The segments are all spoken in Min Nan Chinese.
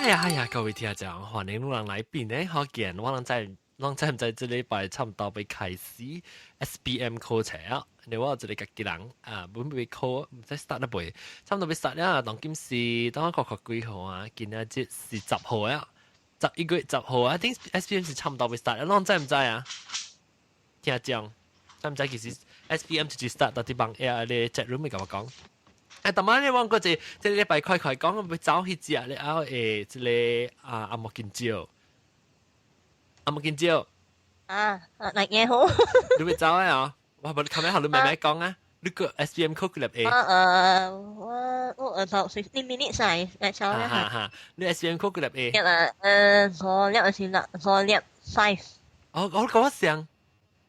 呀哎呀，各位聽眾，歡迎攏人來賓呢，好見我人在，攏知毋知這禮拜差毋多欲開始 SPM 考冊啊？你我有一個家己人啊，本欲考，毋知 start 了未？差毋多欲 start 了，當今是當我看看幾號啊？今仔日是10號啊，11月10號啊，頂 SPM 是差毋多欲 start，攏知毋知啊？聽眾，知毋知其實 SPM 就是 start 到佇網頁咧 chat room 會共我講。啊，逐擺咧，我過一這禮拜快快講，欲走彼隻咧，後這个啊阿莫金蕉，阿莫金蕉。啊，嚟嘢好。你欲走啊？我無你琴日學你妹妹講啊，你個 SPM 考幾粒 A？我 about 15 minutes 嚟嚟走啦。哈哈，你 SPM 考幾粒 A？一啊，五粒先啦，五粒 five。哦，我講我上。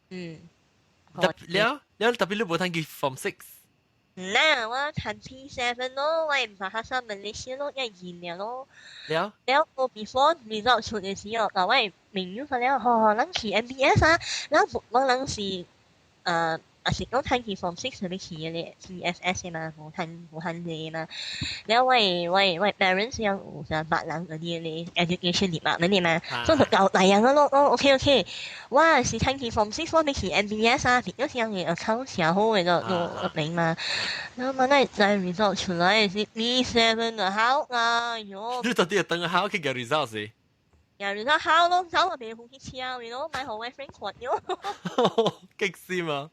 嗯。特了了，特別你無通去 Form Six。嗱，我讀 P7 咯，我毋 Bahasa Malaysia 咯，一二年咯。了。了我 before result 出嘅時候，嗱我明咗了，嗬，咱去 MBS 啊，咱我咱是啊是講讀去 Form Six 係去嘅咧，TSS 嘛，無讀無讀呢嘛。了我 parents 有有別人嗰啲咧 education department 嘅嘛，所以就交代人咯，哦 OK OK，我是讀去 Form Six 我欲去 MBS 啊，有時人嘅 account 寫好嘅就就明嘛。然後嘛，那在 result 出來是 B7 啊，好啊，喲。你到底係等下去嘅 result 是？呀，result 好咯，走我袂去車，你咯，買予我 friend 看喲。激死嘛！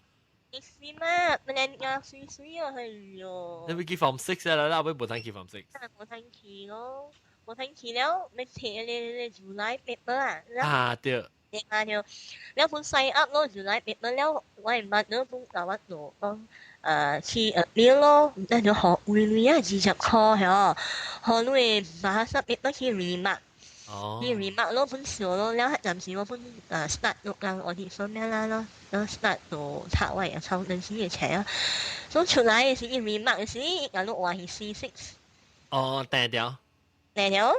激死嘛，咪你牙水水啊，哎喲。你欲去 Form Six 啦，啦，後尾無通去 Form Six。無通去咯，無通去了，欲提咧咧 July paper 啊。啊對。對啊對，了本 sign up 咯，July paper 了，我毋捌了本甲我做講，去 appeal 咯，那就學會鐳啊20塊嗬，予你 Bahasa paper 去 remark。哦。你 remark 咯，本少咯，了暫時我本start 錄間我啲說咩啦咯，然後 start 做拆位啊，抽陣時嘅車啊，所以出來嘅時，伊 remark 嘅時，伊講話係 C6。哦，定掉。定掉。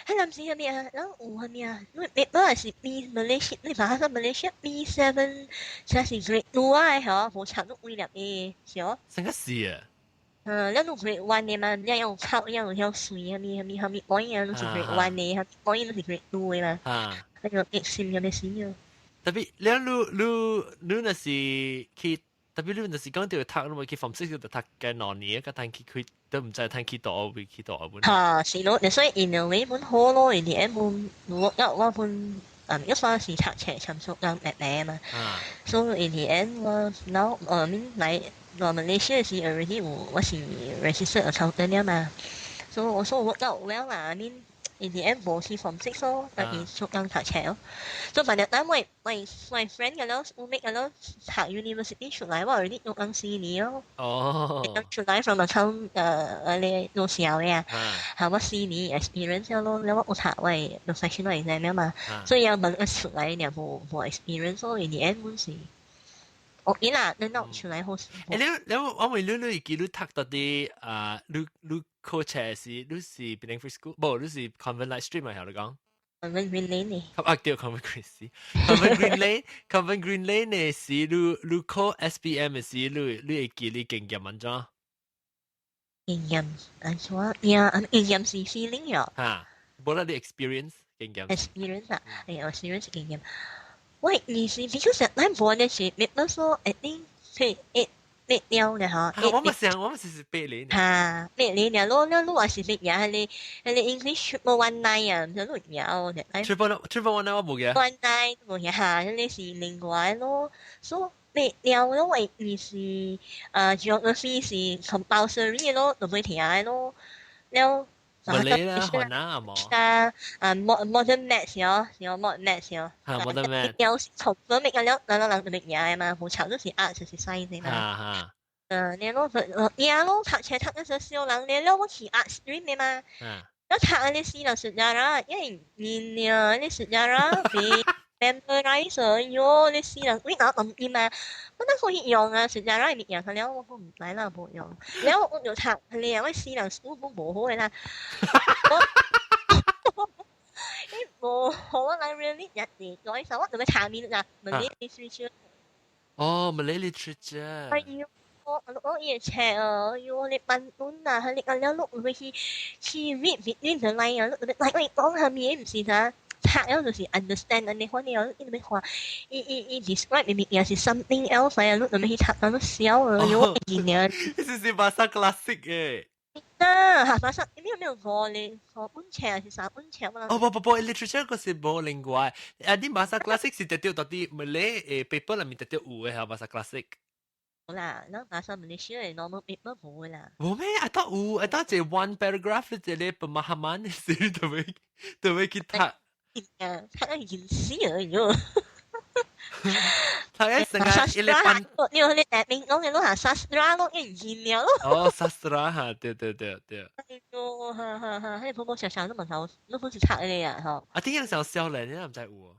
彼陣時係咩啊？咱有係咩啊？你 paper 是 B Malaysia，你 Bahasa Malaysia B7，才是 grade two 啊，嗬，無差都幾粒 A，是哦。成個是啊。嗯，咱有 grade one 的嘛，你用考樣有曉水啊，咩咩咩point 啊，攏是 grade one 的，point 攏是 grade two 的嘛。啊。那個激心有咩事啊？特別你你你你若是去，特別你若是講著讀，你咪去 Form Six 就讀嘅2年，個通去開都毋知通去倒位去倒本。嚇，是咯，所以 in a way 本好咯，in the end 本我一我本一算是讀冊差唔多咁叻叻嘛。所以 in the end 我 now 我面來我馬來西亞是 already 有我是 registered accountant 了嘛，所以我說我 work out well 啦，I mean in the end 無去 Form Six 咯，但是做工讀冊咯。所以反正咱我 friend 嘅咯，我 mate 嘅咯，讀 university 出來我 already 做工4年咯。哦。出來 from account 你做小嘅啊，係我四年 experience 咯，了我有讀我 professional exam 嘛，所以要問一出來兩無無 experience 咯，in the end 本是。哦，伊啦，你攞出來好。誒，你你我問你，你會記你讀到啲啊？你你考冊是你是 Penang Free School，無你是 Convent Light Stream 嘛？係你講？ Convent Green Lane 呢？啊，對，Convent Green Convent Green Lane，Convent Green Lane 呢是你你考 SPM 嘅時，你你會記你經驗按怎？經驗按怎？呀，經驗是 feeling 喲。嚇，無啦，你 experience 經驗。 experience 啊，哎呀，experience 經驗。喂，你是 because 咱無的是，你那時候一定是一八了咧吼。我咪想，我咪是是8年。嚇，8年了，咯，了，你話是乜嘢？你你 English 111 啊，唔知你有 111 111 我無嘅。 19無嘅嚇，你是另外咯，所以八了咯，我你是geography 是 compulsory 咯，就會聽咯，了。唔理啦，韓南啊冇。啊啊，modern maths 喲，有 modern maths 喲。嚇，modern maths。有從咗咩嘅了，嗱嗱嗱乜嘢嘛，無炒都是 art 就是 science 嘛。哈哈。嗯，你咯，嘢咯，讀冊讀嗰時小人，你了我去 art stream 嘅嘛。嗯。我讀嗰啲死人 sejarah，因為年啊，啲 sejarah 比 memorize 喲，你死人，你哪唔見嘛？我那可以用啊，sejarah 物件，了我唔知啦，無用。了我就讀，你啊，我死人書本無好嘅啦。你無好啊，我 really 日日改手，我就欲查面啦，Malay literature。哦，Malay literature。係要。我伊會冊哦，喲，你 pantun 啊，你個了你會去 read between the line 啊，你來我講下面毋是啥，讀了就是 understand 按呢款了，你欲看，伊 describe 的物件是 something else 啊，你欲去讀到你笑啊，喲，會記爾。這是 bahasa klasik 誒。啊，bahasa 你有沒有五個五本冊還是三本冊？哦不不不，literature 個是無另外，啊啲 bahasa klasik 是直接到啲 Malay 誒 paper 裏面直接有嘅係 bahasa klasik。無啦，咱 bahasa Malaysia 的 normal paper 無啦。無咩？I thought 有，I thought 這 one paragraph 這個 pemahaman 是特別去讀。啊，讀到認死啊！喲。讀一成個一個班。你有你大明講嘅攏係 sastra 攏已經了咯。哦，sastra 哈，對對對對。哎喲，哈哈哈！迄個婆婆小小都問頭，攏本是讀的啊，吼。啊，點樣想少年，你毋知有？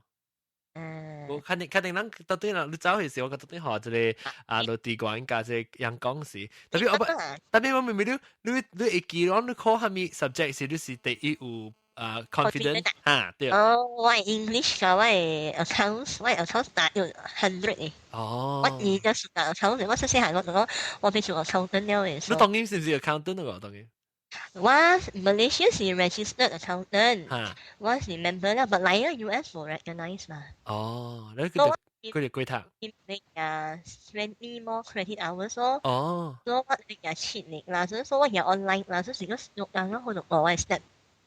嗯。我肯定肯定，咱到底啦，你走去時，我覺得學這個啊，落地關加這個陽光時，特別我不，特別我明明你會記講你考啥物 subject 時，你是第一有啊 confident 哈對。哦，我 English 佮我 accounts，我 accounts 達有 100 的。哦。我而家是 accounts，我細細漢我就講我欲做 accountant 了的。你當今是毋是 accountant 嗰個當今？我 Malaysia 是 registered accountant，我是 member 啦，但來咗 US 無 recognize 嘛。哦，你佢哋幾讀？你啊 20 more credit hours 咯。哦。所以我你廿7年啦，所以說我而 online 啦，所以是個六人咯，可能我係 step。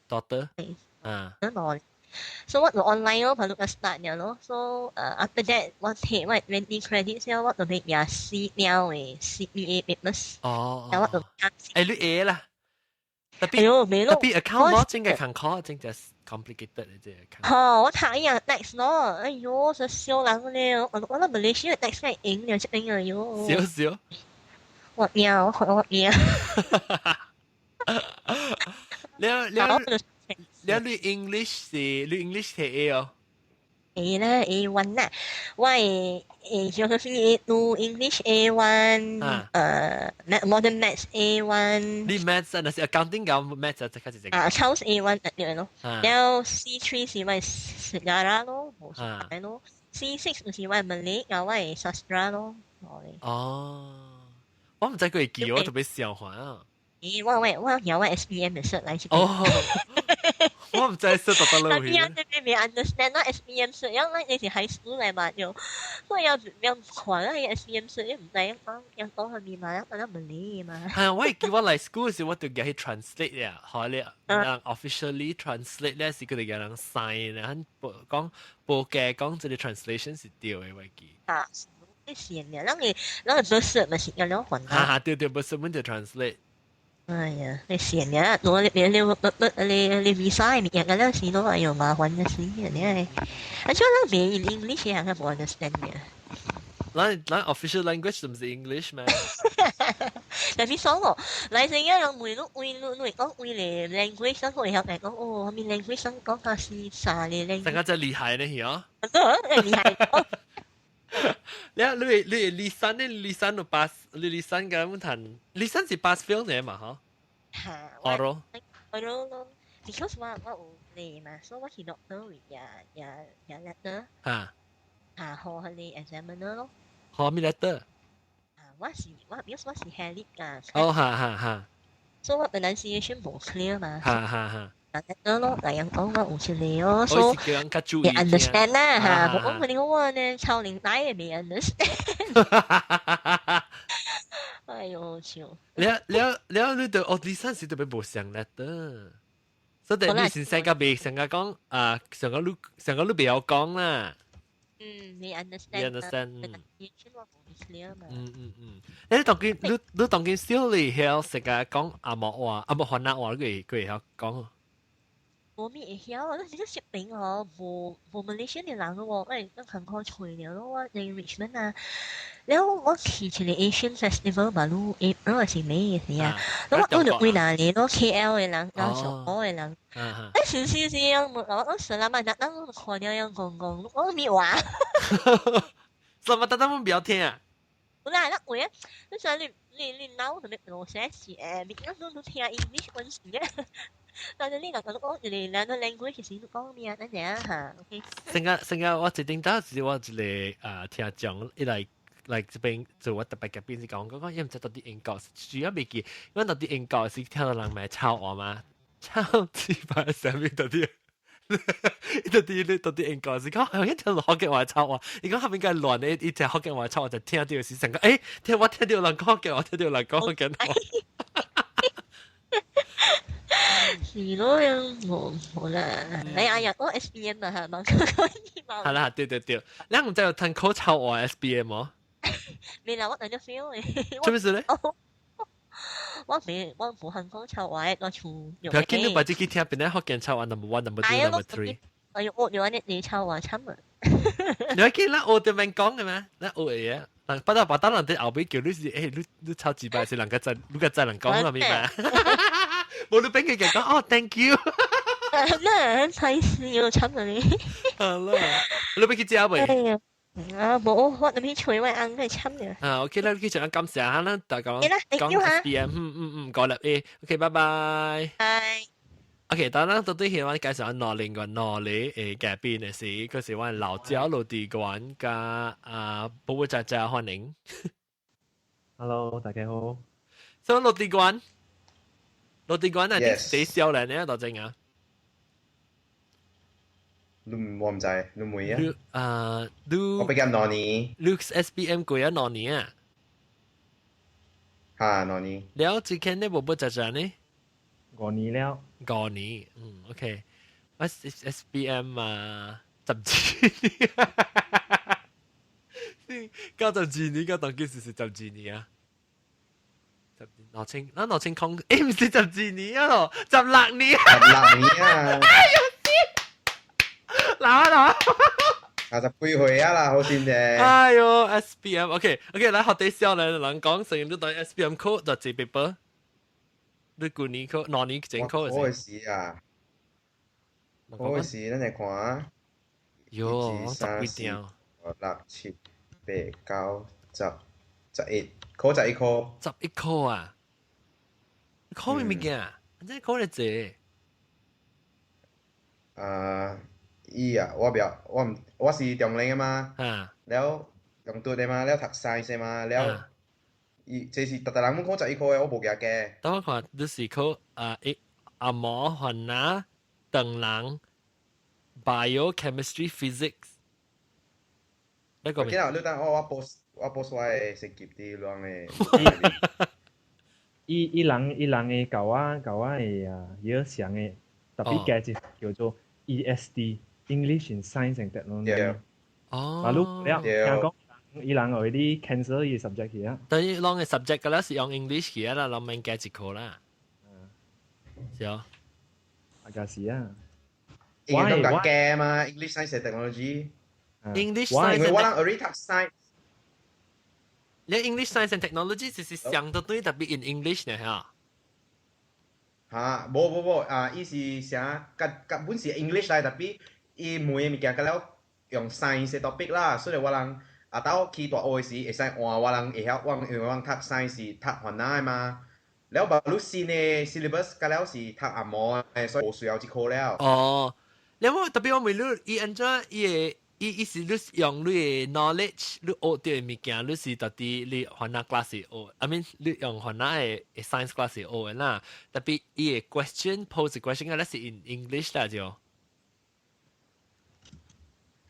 Daughter。啊。我，所以我就 online 咯，跑到個 start 了咯。所以after that 我提我 20 credits 了，我就欲廿四了的 CPA papers。哦。然後我就誒，你 A 啦。特別特別 account 我真係艱苦，真係 complicated 嘅這個。吼，我讀一樣 tax 咯，哎喲，真笑人咧！我諗馬來西亞 tax 係贏了，這邊哎喲。少少。我喵，我喵。你你你 English 是你 English 係 A 哦？ A 啦，A1 啦，我係 Geography A2， English A1，modern Maths A1。你 Maths 啊，那是 accounting 咁 Maths 啊，即刻就這個。啊，Accounts A1 對咯，然後 C3 是我 Sejarah 咯，無錯咯，C6 就是我 Malay，然後我 Sastra 咯。哦，我毋知佢會記，我特別笑話啊。咦，我有我 SPM 的 cert 來這邊。哦，我毋知 cert 到到落去。你未 understand 那 SPM cert，因為你是 high school 來嘛，就所以要要看那 SPM cert，你毋知講要講啥物嘛，講得 Malay 嘛。係啊，我會記我來 school 時，我就叫佢 translate 呀，學你人 officially translate 咧，是佢哋叫人 sign 咧，講報價講這個 translation 是對的，我記。啊，你是嘅，咱個 birth 咪是要兩還。哈哈，對對，birth 本就 translate。哎呀，你閒呀，我你 visa 物件，嗰陣時都哎呦麻煩的死啊！你係，啊，像咱袂 English 係個無 understand 嘅。咱 official language 毋是 English 咩？特別爽哦，來成一人問你問你你講為個 language，咱會曉來講哦，啥物 language，咱講下是啥個 language？這個真厲害呢，係啊！厲害。你 lisan 呢？lisan 就 pass，你 lisan 嘅問題，lisan 是 pass fail 呢嘛？嗬？嚇，oral。 oral 咯，because 我有嚟嘛，所以我去 doctor 也也也 letter。嚇。嚇，好佢哋 examiner 咯。好咩 letter？啊，我是我，because 我是 Helip 啊。哦，哈哈哈。所以我 pronunciation 無 clear 嘛。哈哈哈。 letter 咯，嚟人講我有出嚟咯，所以你 understand 啦嚇，無講佢哋我呢超齡帶也未 understand。哎呦，笑！了了了，你對哦，lisan 是特別無相 letter，所以你先生個未上個講啊，上個你袂曉講啦。嗯，你 understand？你 understand？嗯。嗯嗯嗯，你當今你當今小你曉識個講紅毛話，紅毛番仔話，你會曉講？無咪會曉，你這個視頻哦，無無馬來西亞的人喎，我我看看吹了咯，我在 Richmond 啊，然後我去一個 Asian Festival 嘛，你 April 還是 May 時啊，我就幾若個咯 KL 的人，然後上海的人，哎，是是是，我我 selamat datang，我看了樣講講，我咪話。 selamat datang 不要聽啊？有啦，那會啊，你想你腦什麼 process 誒，你都聽 English 嗰陣時啊。但係你若講一個兩個 language 是講咩啊？等陣嚇，OK。成個成個我一定當時我一個啊聽講，一來 like 這邊做我特別嘅邊是講講講，因唔知到底英國，主要未記，因為到底英國是聽到人咪抄我嘛，抄字擺上面到底。到底你到底英國是講，一聽福建話抄我，伊講後面個亂的，一聽福建話抄我就聽到是成個，聽我聽到人講福建話，聽到人講福建話。是咯，冇冇啦。你阿日講 SBM 啊，係嘛？係啦，對對對，你唔知有聽口抄我 SBM 麼？未啦，我等咗 feel 嘅。做咩事咧？我未，我無肯講抄話，我厝。不要緊，你把這個聽邊個福建抄話 number one、number two、number three。我要學咗你抄話慘啊！你要見啦，學對面講嘅咩？咱學嘅嘢，但不得不得人哋後尾叫你是，你抄幾擺是人家在，你個在人講啦，明白？無你俾佢講，哦，thank you。咩？睇死要慘啊你！好啦，你俾佢食未？啊，無，我諗起吹我翁去慘嘅。啊，OK 啦，去上感謝下啦，大家講 SBM，嗯嗯嗯，過嚟誒，OK，拜拜。拜。 OK，當咱到底希望介紹兩另外兩個誒嘉賓的是，佢是阮老焦羅地關加啊，寶寶姐姐歡迎。 Hello，大家好。所以羅地關，羅地關係啲少年呢，多正啊。你我唔知，你問啊？啊，你我比較2年。你 SBM 過咗兩年啊？嚇，兩年。了，之前呢，寶寶姐姐呢？ 5年了。五年，嗯，OK。我 SBM 啊，12年，九十二年，個當幾時是十二年啊？十兩千，咱兩千空，唔是十二年啊咯，16年。十六年啊！哎呦，嗱啊嗱啊！啊十幾歲啊啦，好先啫。哎呦，SBM，OK OK，來學啲少年人講，成日都對 SBM 考就這 paper。你舊年考，2年前考嘅時啊，考嘅時，咱來看啊。喲，十幾點？六七八九十十一，考11科。 11科啊？考咩物件？你考咧濟？啊，伊啊，我袂，我毋，我是中壢的嘛。了中讀的嘛，了讀 science 的嘛，了。伊這是逐逐人攏考十一科的，我無加加。等我看，你是考啊一紅毛番仔唐人 biochemistry physics。那個未？你等我我 post 我的成績佇亂的。伊人的教我的啊，伊上的特別加一叫做 ESD English in Science and Technology。哦。啊，你了聽講。伊人會啲 cancel 伊 subject 去啊。等於攏個 subject 個啦，是用 English 去啊啦，攏免加一科啦。是哦。啊，就是啊。因為講加嘛，English Science and Technology。 English Science。因為我人 already 讀 science。你 English Science and Technology 就是上到對特別 in English 呢嚇。嚇，無無無啊！伊是啥？甲甲本是 English 來，特別伊問的物件，甲了用 science 的 topic 啦，所以我人。啊，到去大學時會使換，我人會曉，我因為我人讀 science 是讀番仔的嘛，了別你新的 syllabus 甲了是讀紅毛的，所以無需要這科了。哦，了我特別我問你，伊按怎伊會伊伊是你用你的 knowledge，你學到的物件，你是到底你番仔 class 學，I mean 你用番仔的 science class 學的啦。特別伊的 question pose question 啊，那是 in English 啦就。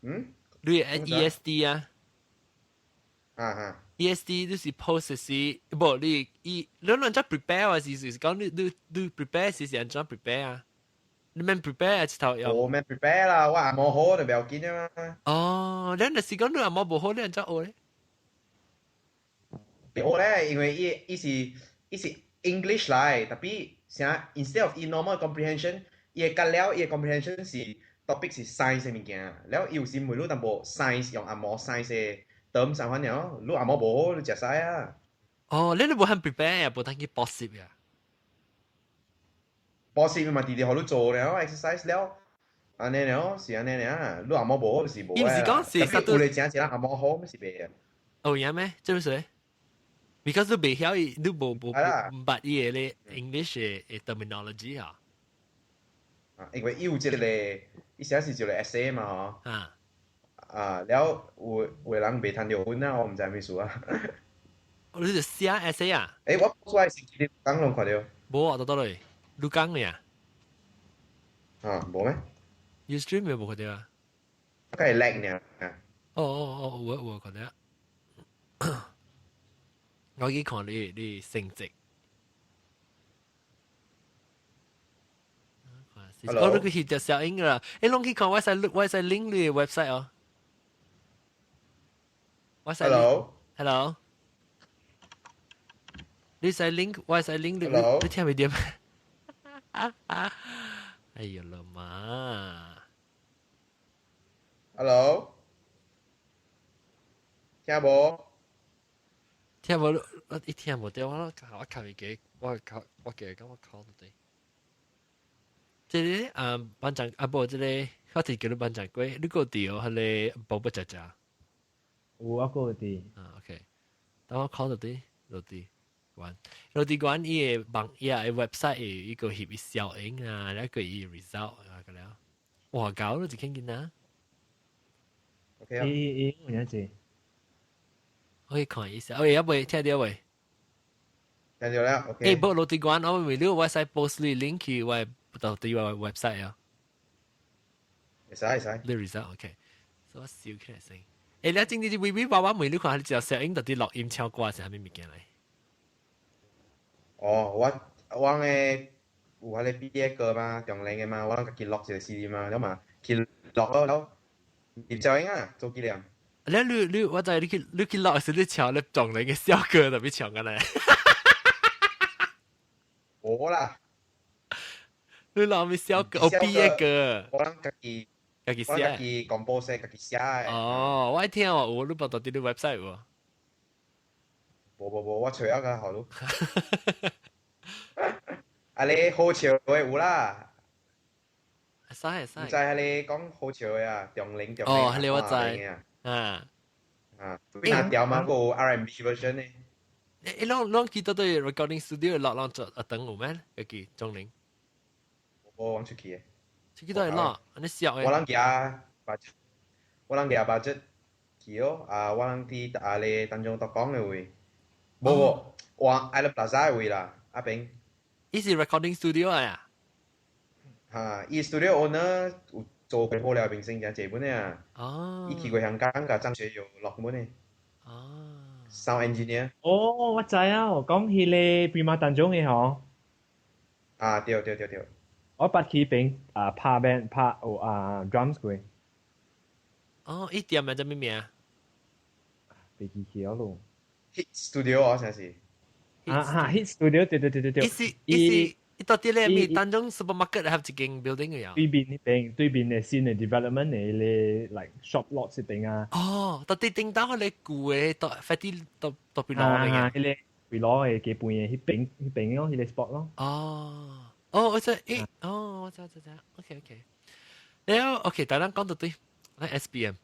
嗯？你的 ESD 啊？啊啊！ESD 你是 post 是，無你伊你亂怎 prepare 還是是講你 prepare 是是按怎 prepare 啊？你免 prepare 一頭用？我免 prepare 啦，我紅毛好就不要緊啊嘛。哦，你若是講你紅毛無好，你按怎學咧？學咧，因為伊是 English 來，特別啥 instead of 伊 normal comprehension，伊會甲了伊的 comprehension 是 topic 是 science 的物件，了伊有時問你淡薄 science 用紅毛 science 的 term 啥款了，你紅毛無好，你食屎啊！哦，你都無肯 prepare 啊，無通去補習啊？補習嘛，直直予你做了 exercise 了，按呢了，是按呢爾，你紅毛無好就是無。伊毋是講是特別有咧誠濟人紅毛好，是袂啊。哦，有咩？這咩事？Because 你袂曉伊，你無毋捌伊個咧 English 的 terminology 啊。啊，因為伊有這個，伊寫是一個 essay 嘛，吼。啊。啊，了有的人袂趁著分啊，我毋知咩事啊。你就寫 essay 啊？欸，我出來是你講攏看著。無啊，到倒來，你講嘅啊？啊，無咩？Ustream 有無看著啊？我係叻呢。哦哦哦，有有看著。我去看你成績。我都去翕著小英啦，欸，攏去看我使我使 link 你 website 哦。我使 Hello。 Hello。你使 link，我使 link 你，你聽袂著？哎呀老媽！Hello。聽無？聽無？我一聽無著，我我靠伊個，我靠我記講我靠到底。這個啊班長啊，無這個我是叫你班長過，你閣佇哦，彼個寶寶姐姐。有啊，閣佇。啊，OK。等我考到底，落地關，落地關伊個網頁個 website 伊個翕伊小影啊，一個伊 result 啊，個了。哇，搞你就看見啦。 OK 啊。伊伊有影濟。我去看一下，喂，猶未聽著未？聽著啦，OK。欸，無落地關，我為你我使 post 你 link 去我到底我 website 啊。會使會使。你 result OK，所以我笑起來先。欸，你真正微微娃娃問你看，你只小英到底錄音唱歌是啥物物件來？哦，我嘅有彼個畢業歌嘛，中齡的嘛，我攏家己錄一個 CD 嘛，了嘛去錄咯，了葉小英啊，做紀念。你我知你去錄時，你唱你中齡嘅小歌特別唱緊嚟。無啦。你錄咩小歌？哦，畢業歌。我攏家己。家己寫。我家己 compose 家己寫的。哦，我愛聽哦，有你報到佇你 website 無？無無無，我揣啊個好咯。啊你好笑的有啦。會使會使。毋知彼个講好笑的啊，中齡中齡。哦，彼個我知。啊。啊，邊條嘛，閣有 R&B version 呢？欸，攏攏記得對 recording studio 錄攏做啊等有咩？家己中齡。無往出去的。出去都會錄，按呢痟的。我攏舉 budget，我攏舉 budget 去哦，啊，我攏佇啊咧丹絨獨江的位，無無，我愛樂 Plaza 的位啦，阿邊。伊是 recording studio 啊？哈，伊 studio owner 有做過好了明星誠濟本的啊。哦。伊去過香港，共張學友錄本的。哦。 Sound engineer。哦，我知啊，講彼个 Prima Tanjung 的吼。啊，對對對對。我捌去邊啊拍 band 拍有啊 drums 過。哦，伊店名叫咩名？袂記起咯。 Hit Studio 哦，啥是？啊哈，Hit Studio 對對對對對。伊是伊是伊到底咧咪丹絨 supermarket 還有一間 building 嘅呀？對面那邊對面的新的 development 的彼個 like shop lot 這邊啊。哦，到底頂到彼個舊的到快啲到到邊攞嘅？啊，彼個邊攞的基本的彼邊彼邊咯，彼個 spot 咯。哦。哦，我知，欸，哦，我知知知，OK OK。了，OK，當咱講到對，咱 SPM，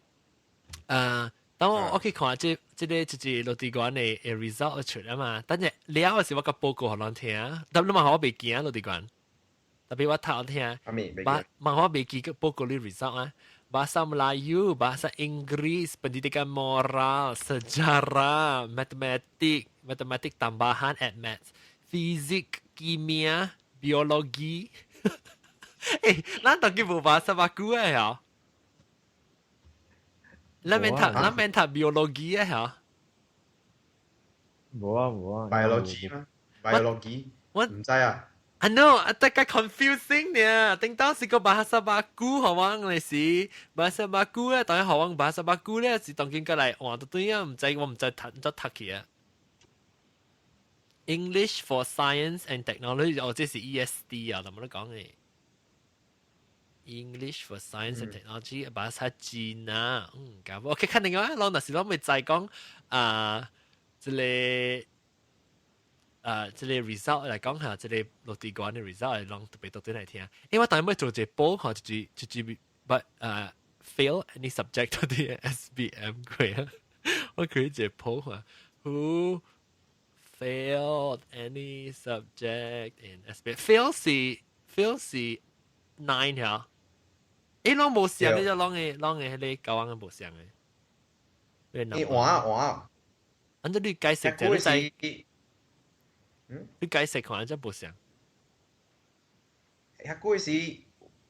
啊，當我我去看這這个就是落地關的 result 出來嘛，等下了的時我共報告予人聽，但你嘛我袂驚落地關，特別我頭聽，把嘛我袂記個報告你 result 啊。Bahasa Melayu, Bahasa Inggeris, Pendidikan Moral, Sejarah, Matematik, Matematik tambahan Add Maths, Fizik, Kimia, Biologi。欸，咱當今無 bahasa baku 的嚇，咱免讀，咱免讀 biologi 的嚇。無啊無啊。 Biology 嗎？Biology？我毋知啊。 I know，啊，大家 confusing 呢。頂當時個 bahasa baku 予阮咧是 bahasa baku 咧，當然予阮 bahasa baku 咧是當今過來換到對啊，毋知我毋知讀毋知讀去啊。English for Science and Technology，哦，這是 ESD 啊，怎麼講嘅？English for Science and Technology bahasa Cina，嗯，咁 OK，肯定啊，攏若是攏未知講啊，這个啊，這個 result 來講下，這个落地關的 result 攏特別多對來聽。因為我當然要做一個報，吼，就是 but 啊 fail any subject 啲 SPM 過啊，我可以一個報嚇，Who failed any subject in SPM？fail 是 fail 是 9 嚇。誒，攏無相嘅，就攏嘅攏嘅彼個交往嘅無相嘅。你換換。按照你解釋就你知，你解釋看，這無相。遐久時，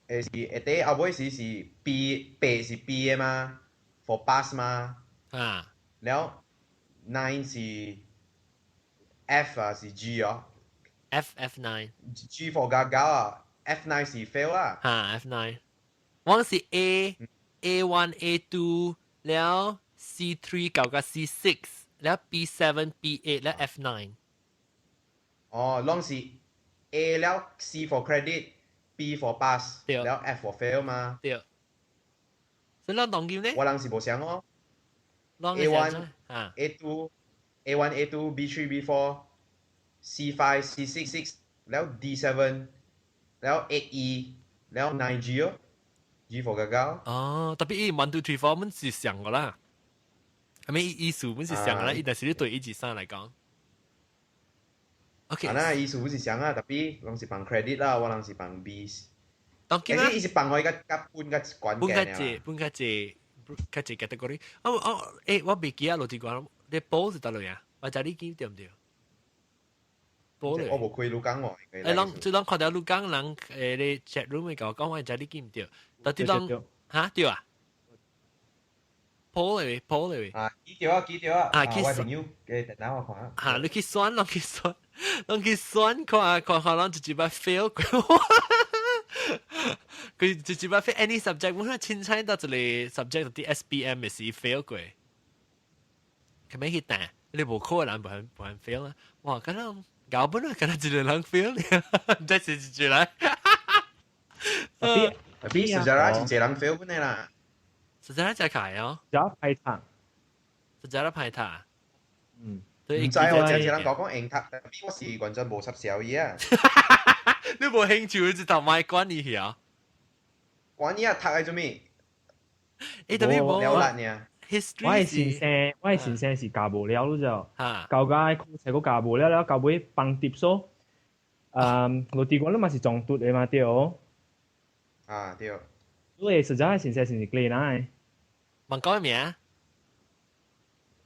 會是下底後尾時是 B 八是 B 的嘛，for pass 嘛。啊。了 nine 是 F 啊是 G 哦。 F F nine。 G for gagal 啊，F nine 是 fail 啊。哈 F nine，我是 A A one A two 了 C 3 到個 C 6，了 B 7 B 8 了 F nine。哦，攏是 A 了 C for credit，B for pass，了 F for fail 嘛。對。所以咱當今呢？我人是無相哦。A one A two A one A two B three B four C five C six six 了 D seven 了 eight E 了 nine G 哦，G for gagal。哦，特別伊 one two three four 阮是相個啦，係咪意思阮是相個啦？伊但是你對一二三來講。OK。啊，那意思阮是相啊，特別攏是放 credit 啦，我人是放 B。當今啊，伊是放開個較分較關分較濟，分較濟，較濟 category。哦哦，欸，我袂記啊，落地關，你報是佗落啊？我知你記對毋對？報咧。我無開鹿港喎。欸，攏就攏看到鹿港人欸，你 chat room 會共我講，我知你記毋對。但啲攏嚇對啊？報咧，報咧。啊，記著啊，記著啊。啊，去我朋友嘅電腦我看。嚇，你去選，攏去選，攏去選，看看看，攏一一擺 fail 過。佢一一擺 fail any subject，我凊彩到一個 subject 啲 SPM 嘅時 fail 過。佢咪去彈，你無考的人無肯無肯 fail 啦。哇，咁樣搞本啊，敢若一個人 fail 唔知是一個人。特別特別 sejarah 是一個人 fail 本的啦。 sejarah 真開哦。 sejarah 歹讀。 sejarah 歹讀。嗯。唔知我只一人講講用讀，特別我是完全無插小伊啊。你無興趣就頭賣管伊去啊？管伊啊，讀來做咩？欸，特別無了力呢。 history 我的先生，我的先生是教無了就，教甲考冊閣教無了了，到尾幫疊數。嗯，落地講你嘛是撞拄的嘛對。啊對。所以實在先生是幾難的。問講咩名？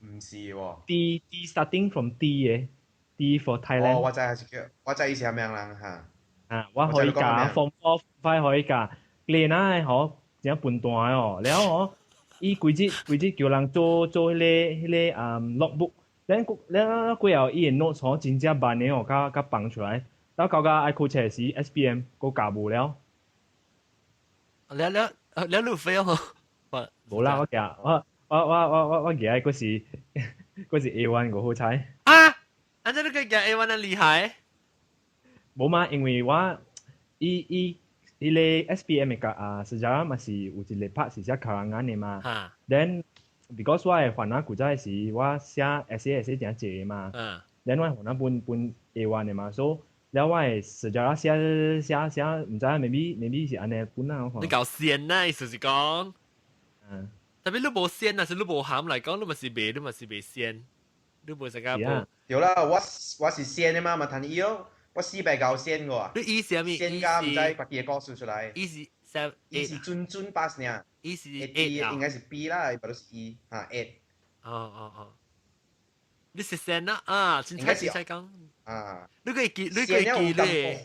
唔是喎。 T T starting from T 的，T for Thailand。哦，我知係是叫，我知伊是啥物人嚇。啊，我可以教 form four five 可以教，練啊嗬，真笨蛋哦，了嗬，伊規日規日叫人做做彼个彼个啊 logbook，咱咱過後伊的 notes 嗬真正慢的哦，較較放出來，到到甲愛考冊時 SPM 閣教無了。了了了你 fail 嗬？無啦，我夾我我我我我我夾的閣是閣是 A one 個好彩。啊！啊！這你個夾 A one 厲害？無嘛，因為我伊伊伊個 SPM 的啊，sejarah 嘛是有一個 part 是寫 karangan 的嘛。Then because 我的番仔古早時我寫 essay essay 誠濟的嘛。Then 我番仔本本 A one 的嘛，所以了我的 sejarah 寫寫寫，毋知 maybe 是按呢本啊。你搞先啊，意思是講。嗯。特別你無先啊，是你無含來講，你嘛是袂，你嘛是袂先，你無成個無。對啦，我我是先的嘛，嘛談伊哦。我四百九先個。你意思係咩？先加毋知家己的故事出來。意思 seven 伊是準準 pass 呢。伊是 eight 應該是 B 啦，不是 E 嚇 eight。哦哦哦。你是先啦啊，凊彩凊彩講。啊。你個會記，你個會記咧。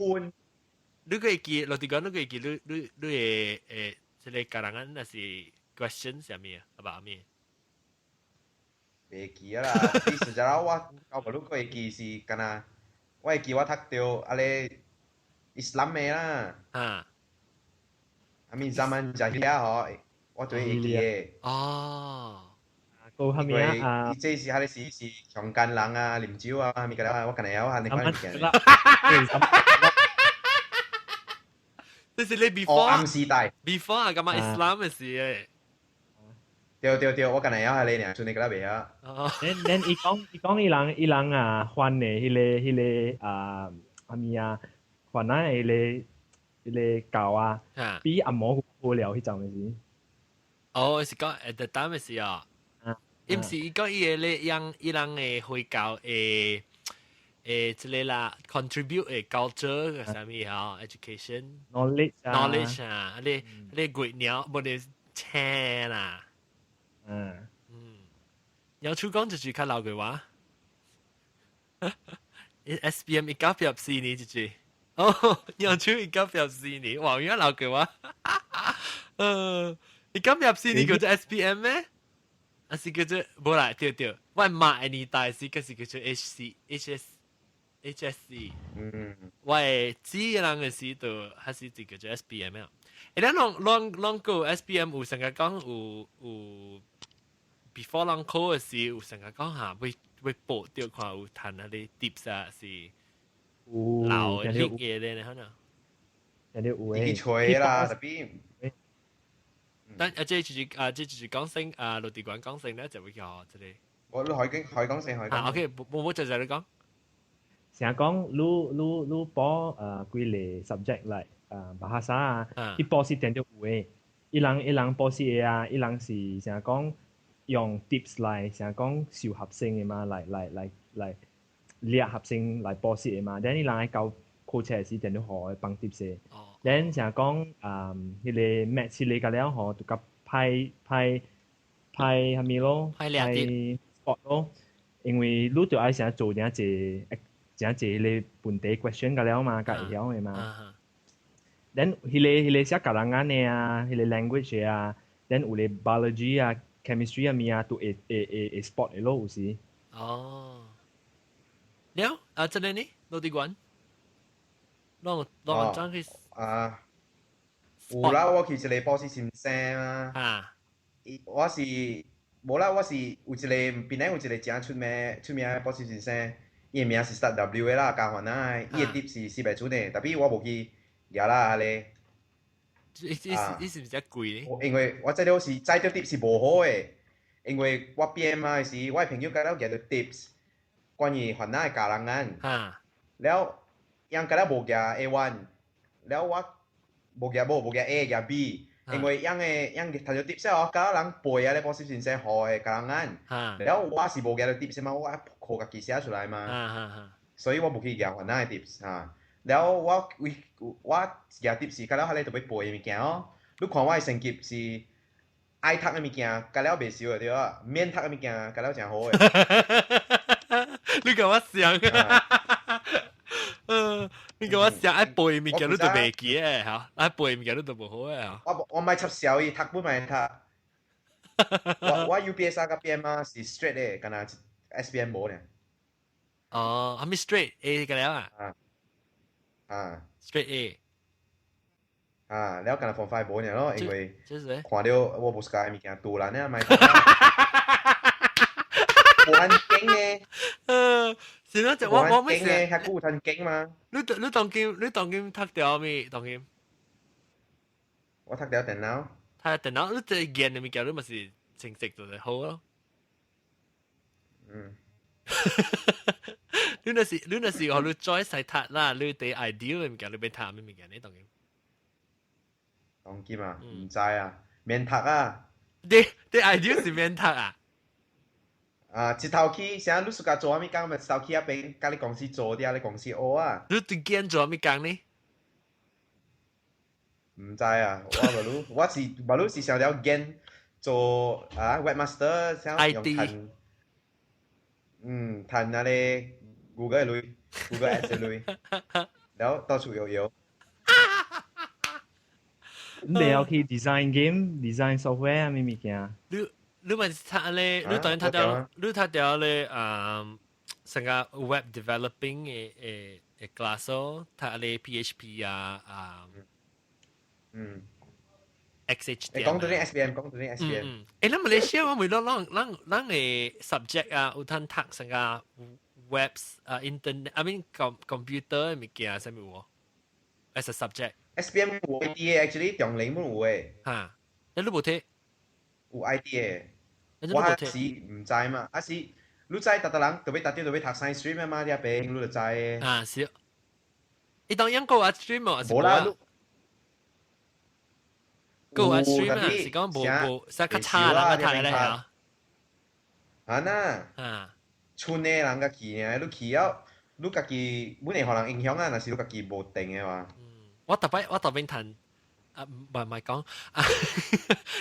你個會記，落地講你個會記，你你你會誒，這個教人啊，那是 question 啥物啊？阿爸咩？袂記啊啦，你實在我交無你個會記是敢若。我會記我讀著啊咧 Islam 的啦。啊。啊咪 zaman jahiliah 嗬，我對會記的。哦。個蝦米啊？伊這是彼個時是強姦人啊、啉酒啊，蝦米個了，我敢若曉按呢款物件。這是你 before 暗時代。 before 啊，感覺 Islam 的時誒。對對對，我敢若曉彼個爾，剩的個袂曉。哦。恁恁伊講伊講伊人伊人啊，翻的彼個彼個啊，蝦米啊，翻啊彼個彼個教啊，比阿摩好了彼陣的時。哦，是講 at the time 的時啊。伊毋是伊講伊個咧養伊人的回教的這個啦，contribute 嘅 culture 嘅啥物嚇，education knowledge knowledge 啊，你鬼鳥無你青啦，有處講就是較老嘅話，SPM 1984年就是，哦，有處1984年，哇，原來老嘅話，1984年叫做 SPM 咩？還是叫做無啦？對對，我媽的年代是個是叫做 H C H S HSC。我的知人嘅時就還是就叫做 SPM 啊。咱攏攏攏個 SPM 有成日講有 before 人考嘅時有成日講嚇，會報掉看有談那啲 tips 啊，是老嘅嘅咧，可能。有啲有誒。去吹啦，特別。但啊，這就是啊，這就是講聲啊，陸地館講聲咧，就會叫這個。我你海經海講聲海講。啊，OK，冇冇就就你講。成日講你報幾個 subject 嚟bahasa 啊，伊報時定著有的，伊人報時的啊，伊人是成日講用 tips 來成日講受學生的嘛，來掠學生來報時的嘛，then 伊人愛教課程時定著予幫 tips 的。then 成日講彼個 maths 彼個了吼，就較歹歹歹啥物咯，歹 spot 咯，因為你著愛成日做誠濟誠濟彼個問題 question 個了嘛，較會曉的嘛。then 彼個寫 karangan 的啊，彼個 language 的啊，then 有個 biology 啊、chemistry 啊物啊，都會 spot 的咯，有時。哦。了啊，這個呢？羅地館，攏攏轉去。啊，有啦，我去一個補習先生啊。我是無啦，我是有一個邊頂有一個誠出名的補習先生，伊的名是 start W 的啦，加番仔的，伊的 tips 是四百出的，但是我無去舉啦，咧。伊是毋是較貴咧？因為我這了是知著 tips 是無好的，因為我變嘛的時，我的朋友共了舉著 tips，關於番仔的 karangan。了，𪜶共了無舉 A1，了我無舉無無舉 A 舉 B，因為𪜶的𪜶讀著 tips 哦，共了人背啊咧補習先生予的 karangan。了我是無舉著 tips 嘛，我靠家己寫出來嘛。所以我無去舉番仔的 tips 哈。了我為我舉 tips 共了彼個就欲背的物件哦。你看我的成績是愛讀的物件，共了袂熟的對啊，免讀的物件，共了誠好的。你共我想，你共我想愛背物件，你就袂記的嚇，愛背物件你就無好的嚇。我莫插潲伊，讀本莫讀。我 UPSR 佮 PMR 是 straight 的，敢若 SPM 無呢。哦，係咪 straight A 個了啊？啊。啊。 straight A。啊，了敢若 form five 無呢咯，因為看著我無 suka 的物件，杜蘭呢莫。無眼鏡呢？是咯，就我咩事？遐久有趁經嘛？你當今讀著咩？當今？我讀著電腦。讀電腦，你這研的物件，你嘛是成績就會好咯。你若是予你再使讀啦，你第 ideal 的物件，你欲讀咩物件？你當今？當今啊，毋知啊，免讀啊。你 ideal 是免讀啊？啊，一頭去，啥你 suka 做啥物工，咪一頭去遐邊，佮你公司做啲啊，你公司學啊。你對見做啥物工呢？毋知啊，我無愈，我是無愈是想了見做啊 webmaster，想用趁，趁那個 Google 的鐳，Google Ads 的鐳，然後到處遊遊。你會去 design game、design software 啊，咩物件？你咪讀咧，你當然讀著，你讀著咧，成個 web developing 的 class 咯，讀咧 PHP 啊，啊，XHTML。講到啲 SPM，講到啲 SPM。咱馬來西亞我咪攏攏咱咱的 subject 啊，有通讀成個 webs 啊，internet，I mean computer 的物件，啥物有？as a subject。 SPM 有 IT 的，actually 中玲本有的。哈，你無睇？有 IT 的。我是毋知嘛，啊是，你知逐逐人特別逐啲特別讀 science stream 嘛，啲邊你就知的。啊是。伊當英國啊 stream 啊，無啦，個啊 stream 啊，是講無無，使較差人較讀咧嚇。啊那，村的人較去呢，你去了，你家己本來予人影響啊，若是你家己無定的話。我特別談啊，唔係講啊，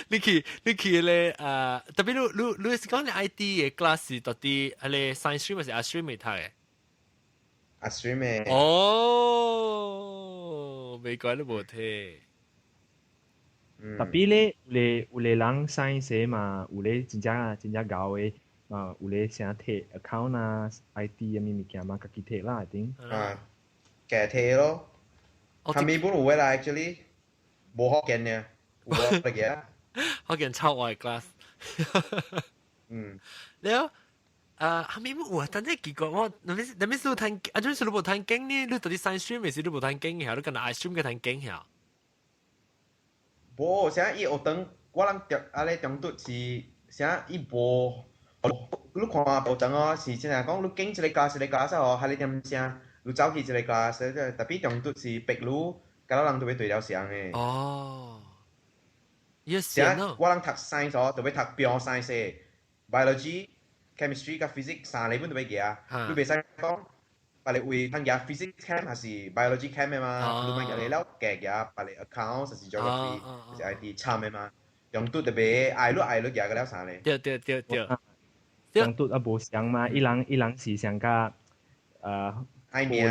你去咧啊，特別你是講你 IT 的 class 是到底係你 science stream 還是 art stream 嚟讀的？ Art stream 的。哦，沒怪你無聽。 Tapi 咧，有個人 science 嘛，有咧真正真正𠢕的嘛，有咧啥摕 account 啊、IT 啥物物件嘛，家己摕啦，一定。啊，家摕咯。係咪本有的啦？Actually，無福建呢，有我嚟嘅。福建抄我的 class。了，啊，後面有啊，但係結果我，你是彈，啊，就是你無彈經呢？你到底 science stream 是你無彈經嘅，你跟 art stream 嘅彈經嘅？無，啥伊學堂，我人中啊咧中讀是啥伊無，你看學堂哦，是真係講你經一個 class 一個 class 哦，還你點聲，你走去一個 class，特別中讀是白鷺，甲咱人都欲對了相的。哦，伊線咯。我人讀 science 哦，就欲讀 pure science，biology、chemistry 佮 physics 三個本都欲行，你袂使講別个位通行 physics chem 還是 biology chem 的嘛，你莫行了加行別个 account 還是 geography 還是 IT 參的嘛，中讀特別愛你愛你行個了三個。對對對對。中讀啊無相嘛，伊人伊人是上較愛名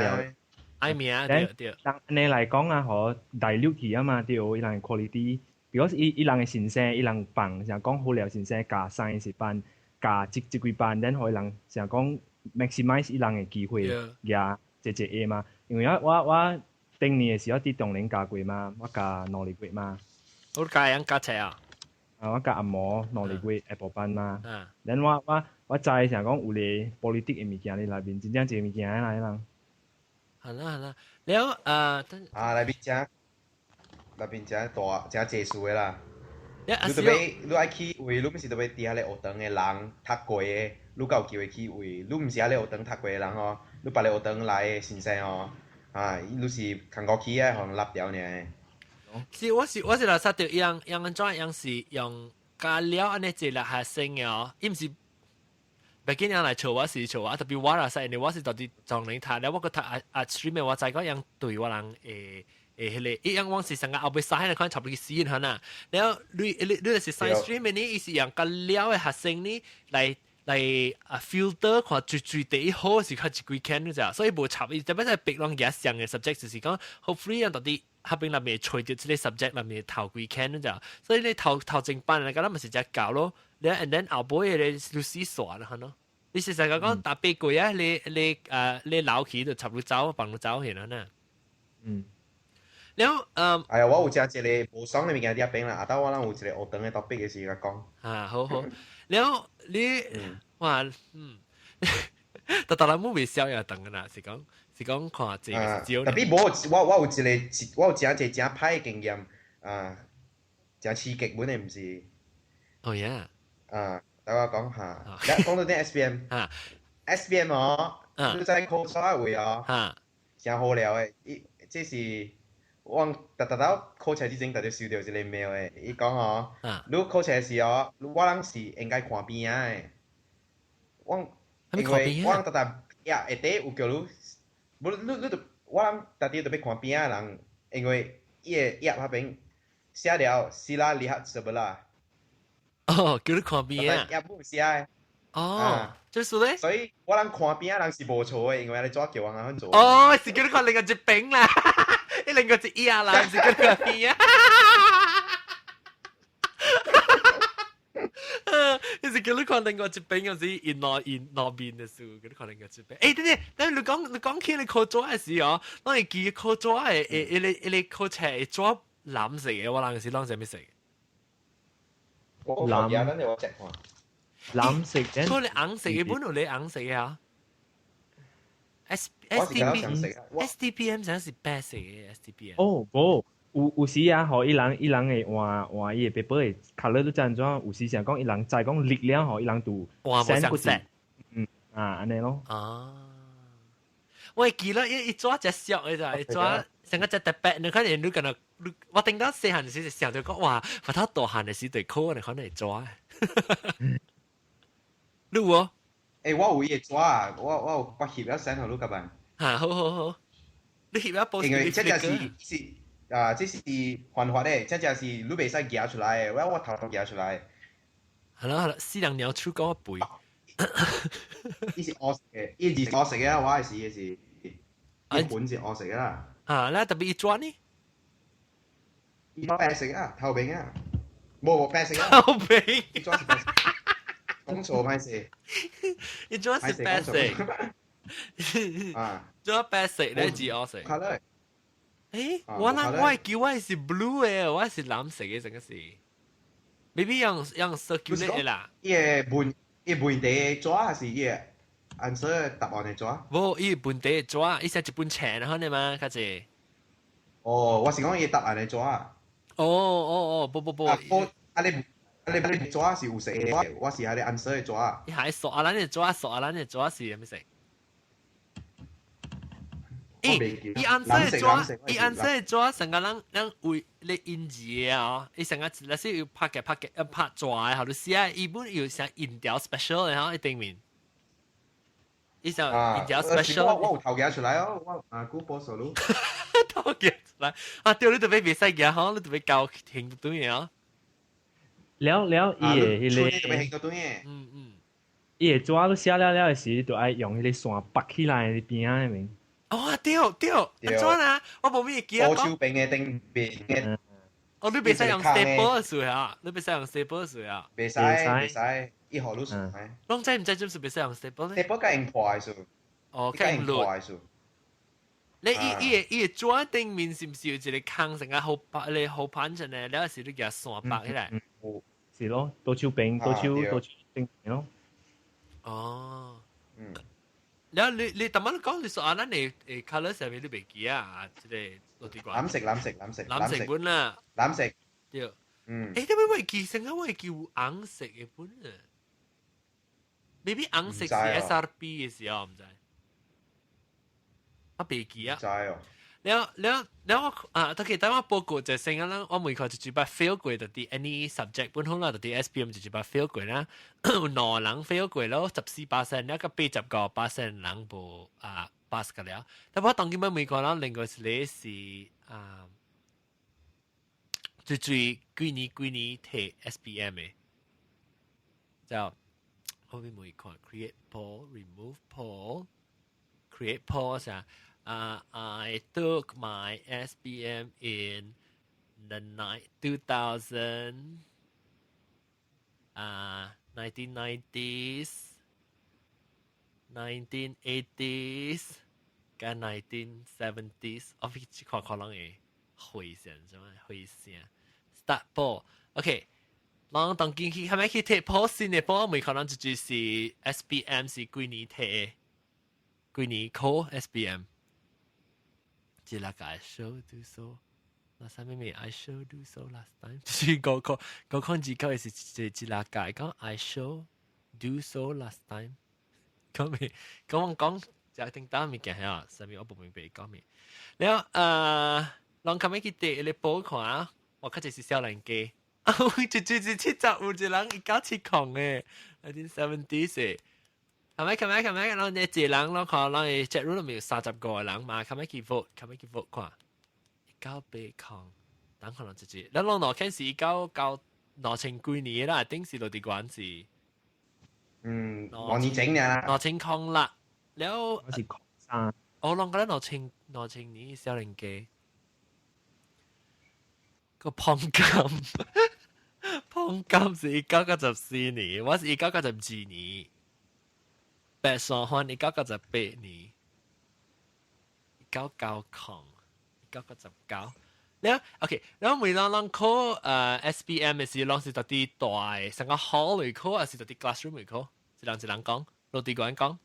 愛名對對。當按呢來講啊，予 dilute 去啊嘛，對，伊人 quality，because 伊伊人的先生，伊人放像講好了先生教 science 班，教這這幾班，然後伊人像講 maximize 伊人的機會，舉這這個嘛。因為我我我頂年的時候佇中寧教過嘛，我教兩個月嘛。我教人教冊啊？啊，我教紅毛兩個月下晡班嘛。然後我我我知像講有個 politic 的物件佇內面，真正濟物件啦，伊人。好啦好啦，了啊，啊，內面誠內面誠大誠濟事的啦。你特別你愛去位，你毋是特別佇遐咧學堂的人讀過的，你才有機會去位。你毋是遐咧學堂讀過的人哦，你別个學堂來的先生哦，啊，你是韓國去的，予人立掉爾。是我是來識到伊人伊人怎樣是用加料按呢一個學生的哦，伊毋是。別緊人來笑我是笑我，特別我啦，使因為我是到底從零讀了，我閣讀啊啊 stream 我知講樣對我人會會彼個，伊樣往是上個後尾三個款差不多死可能。了你是 science stream 呢，伊是用較了的學生呢來來啊 filter 看最最第一好是較一幾間咋，所以無插伊，特別係別攏舉上的 subject 就是講，hopefully 人到底合併內面揣著這個 subject 內面頭幾間咋，所以你頭頭前班嚟講，咱咪是只教咯，了 and then 後尾的就死煞啦，可能。你實在講特別貴啊！你老去就插入走，放入走去啦呢。了，嗯。哎呀，我有食一個無爽的物件佇遐邊啦，啊，等我人有一個學堂的 topic 的時甲講。啊，好好。了，你哇，但但咱冇未笑也等啦，是講是講看這個是少。特別無，我有一個，我有誠一個誠歹的經驗，啊，誠刺激，本來毋是。哦耶。啊。等我講下，講到啲 SPM，SPM 哦，你知考試位哦，誠好料的，伊這是我逐逐到考試之前，逐就收到一個 mail 的，伊講哦，你考試時哦，我人是應該看邊仔的，我因為我人逐逐也下底有叫你，無你你著我人逐日特別看邊仔人，因為伊的頁彼邊寫了 sila lihat sebelah。哦，叫你看邊啊？頁本寫的。哦，就是咧。所以我人看邊仔人是無錯的，因為你怎叫人按做。哦，是叫你看另外一邊啦，你另外一頁啦，是叫你看邊啊。你是叫你看另外一邊，嗰時因內因內面的書，叫你看另外一邊。欸，等等，等你講你講起你考紙的時哦，我會記考紙的，一個一個考冊會紙藍色的，我人是攏啥物色？藍，藍色，佢你紅色嘅本有你紅色嘅啊？S S D P S D P M 啥是白色嘅 S D P M？哦，無，有有時啊，吼，伊人伊人會換換伊的 paper 的 colour 都知按怎，有時想講伊人知講力量吼，伊人就換無相色。嗯，啊，按呢咯。啊，我會記得伊伊紙隻小的咋，伊紙成個隻特別，你看你可能我頂到細漢時想著講哇，我頭大漢的時對考，你可能會紙。你有無？欸，我有伊個紙啊，我有我翕了 send 予你個辦。嚇，好好好，你翕了 post。因為這隻是啊，這是犯法的，這隻是你袂使夾出來的，我頭夾出來。係啦係啦，死人鳥手講我背。伊是烏色的，伊字烏色的，我的是伊是，伊本是烏色的啦。啊，那特別伊紙呢？伊白色啊，透明啊，無無白色啊。透明。伊紙是白色。講錯歹勢。伊紙是白色。啊。紙白色，你字烏色。卡咧。誒，我諗我係叫我是 blue 嘅，我是藍色嘅，成個是。maybe 用 circulate 啦。伊個問伊問題紙還是伊個 answer 答案的紙？無，伊問題紙，伊寫一本冊然後呢嘛，較濟。哦，我是講伊答案的紙。哦哦哦，不不不。啊，啊你啊你你紙是有色的，我是係你 answer 的紙。伊係索啊，咱的紙索啊，咱的紙是啥物色？伊伊 answer 的紙，伊 answer 的紙，成個人人為咧印字的啊！伊成個那是有拍嘅拍嘅，拍紙的，後頭寫伊本有啥印條 special 的吼，一頂面。伊就印條 special。我有頭夾出來哦，我啊古波數路。頭夾出來啊！對，你特別袂使夾吼，你特別交停對啊。了了，伊的彼個。特別行對嘅。嗯嗯。伊的紙都寫了了的時，就愛用彼個線拔起來佇邊仔那邊。哦，對對，按怎啊？我無咩記啊。左手邊的頂邊的。哦，你袂使用 staple 水啊？你袂使用 staple 水啊？袂使袂使，伊予你線。攏知毋知就是袂使用 staple 咧？staple 較用破的數。哦，較用破的數。你伊伊伊個紙頂面是毋是有一個空成個好拍咧好盤陣咧？了時你共線拔起來。是咯，左手邊，左手左手頂面咯。哦。嗯。了你頭先講你說啊，咱的 colour 上面你袂記啊？這個落地藍色藍色藍色。藍色本啦。藍色。對。嗯。欸，點解會記成個會記有紅色的本啊？maybe 紅色是 SRP 的時候，毋知。我袂記啊。知哦。了了了，我啊，特別等我報告就成個人，我每科一擺 fail 過，就佇 any subject 本好啦，就佇 SPM 一擺 fail 過啦，有兩人 fail 過咯，14%，了個85%人無啊 pass 個了。但我當今每個人另外一個是啊，最最幾年幾年提 SPM 的，就後面每看 create poll remove poll create poll 啥。I took my SPM in the night 2000, 1990s, 1980s, 佮 1970s，我去看看人會回聲什麼回聲？Start poll，OK。人當今去係咪去提 poll 新的 poll？每可能就是 SPM 是幾年提，幾年考 SPM。這個 I show do so，那啥物物 I show do so last time，就是五個五空二九是這這個講 I show do so last time，講咩？講我講就聽到物件嚇，啥物我無明白講咩。了人較尾去提個報看，我較濟是少年家，啊，一一一七十有一人1970的，1970係咪？係咪？係咪？咱一個人，咱看咱的 chat room 裏面有35個人嘛，係咪去 vote？係咪去 vote 看？1980，等可能一隻，咱攏兩千是一九九兩千幾年啦，頂時落佇關是，兩年整呀，2006，了，我是03，我攏覺得2000年少年家，個胖金，胖金是1994年，我是1992年。白沙灣1998年，1990，1999。了，OK，了每當咱考SPM 的時，攏是佇佇大的成個 hall 裏考，還是佇佇 classroom 裏考？一人一人講，落地個人講。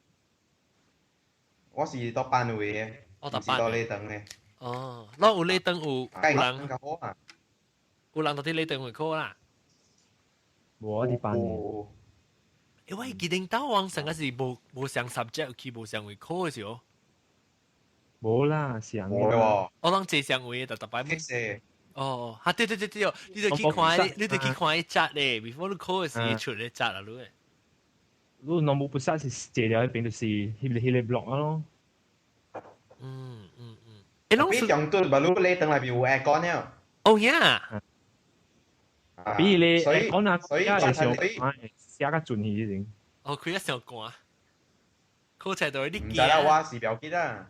我是佇班位的，我佇班。佇禮堂的。哦，攏有禮堂有有人，有人佇佇禮堂會考啦。無我佇班的。欸，我記得到往上個是無無相 subject 去無相位考的時候。無啦，上無喎。我攏坐上位，特特擺。哦，哈對對對對，你就去看，你就去看伊隻咧，before 你考的時出咧隻啦，你。你農務 pusat 是借了迄邊就是彼個 block 咯。嗯嗯嗯。誒，攏比中對馬路你等內邊有 aircon 了。哦呀。比你所以 aircon 啊，所以會上寫較準去先。哦，佢一上寒。考冊到你唔知啦，我是不要緊啦。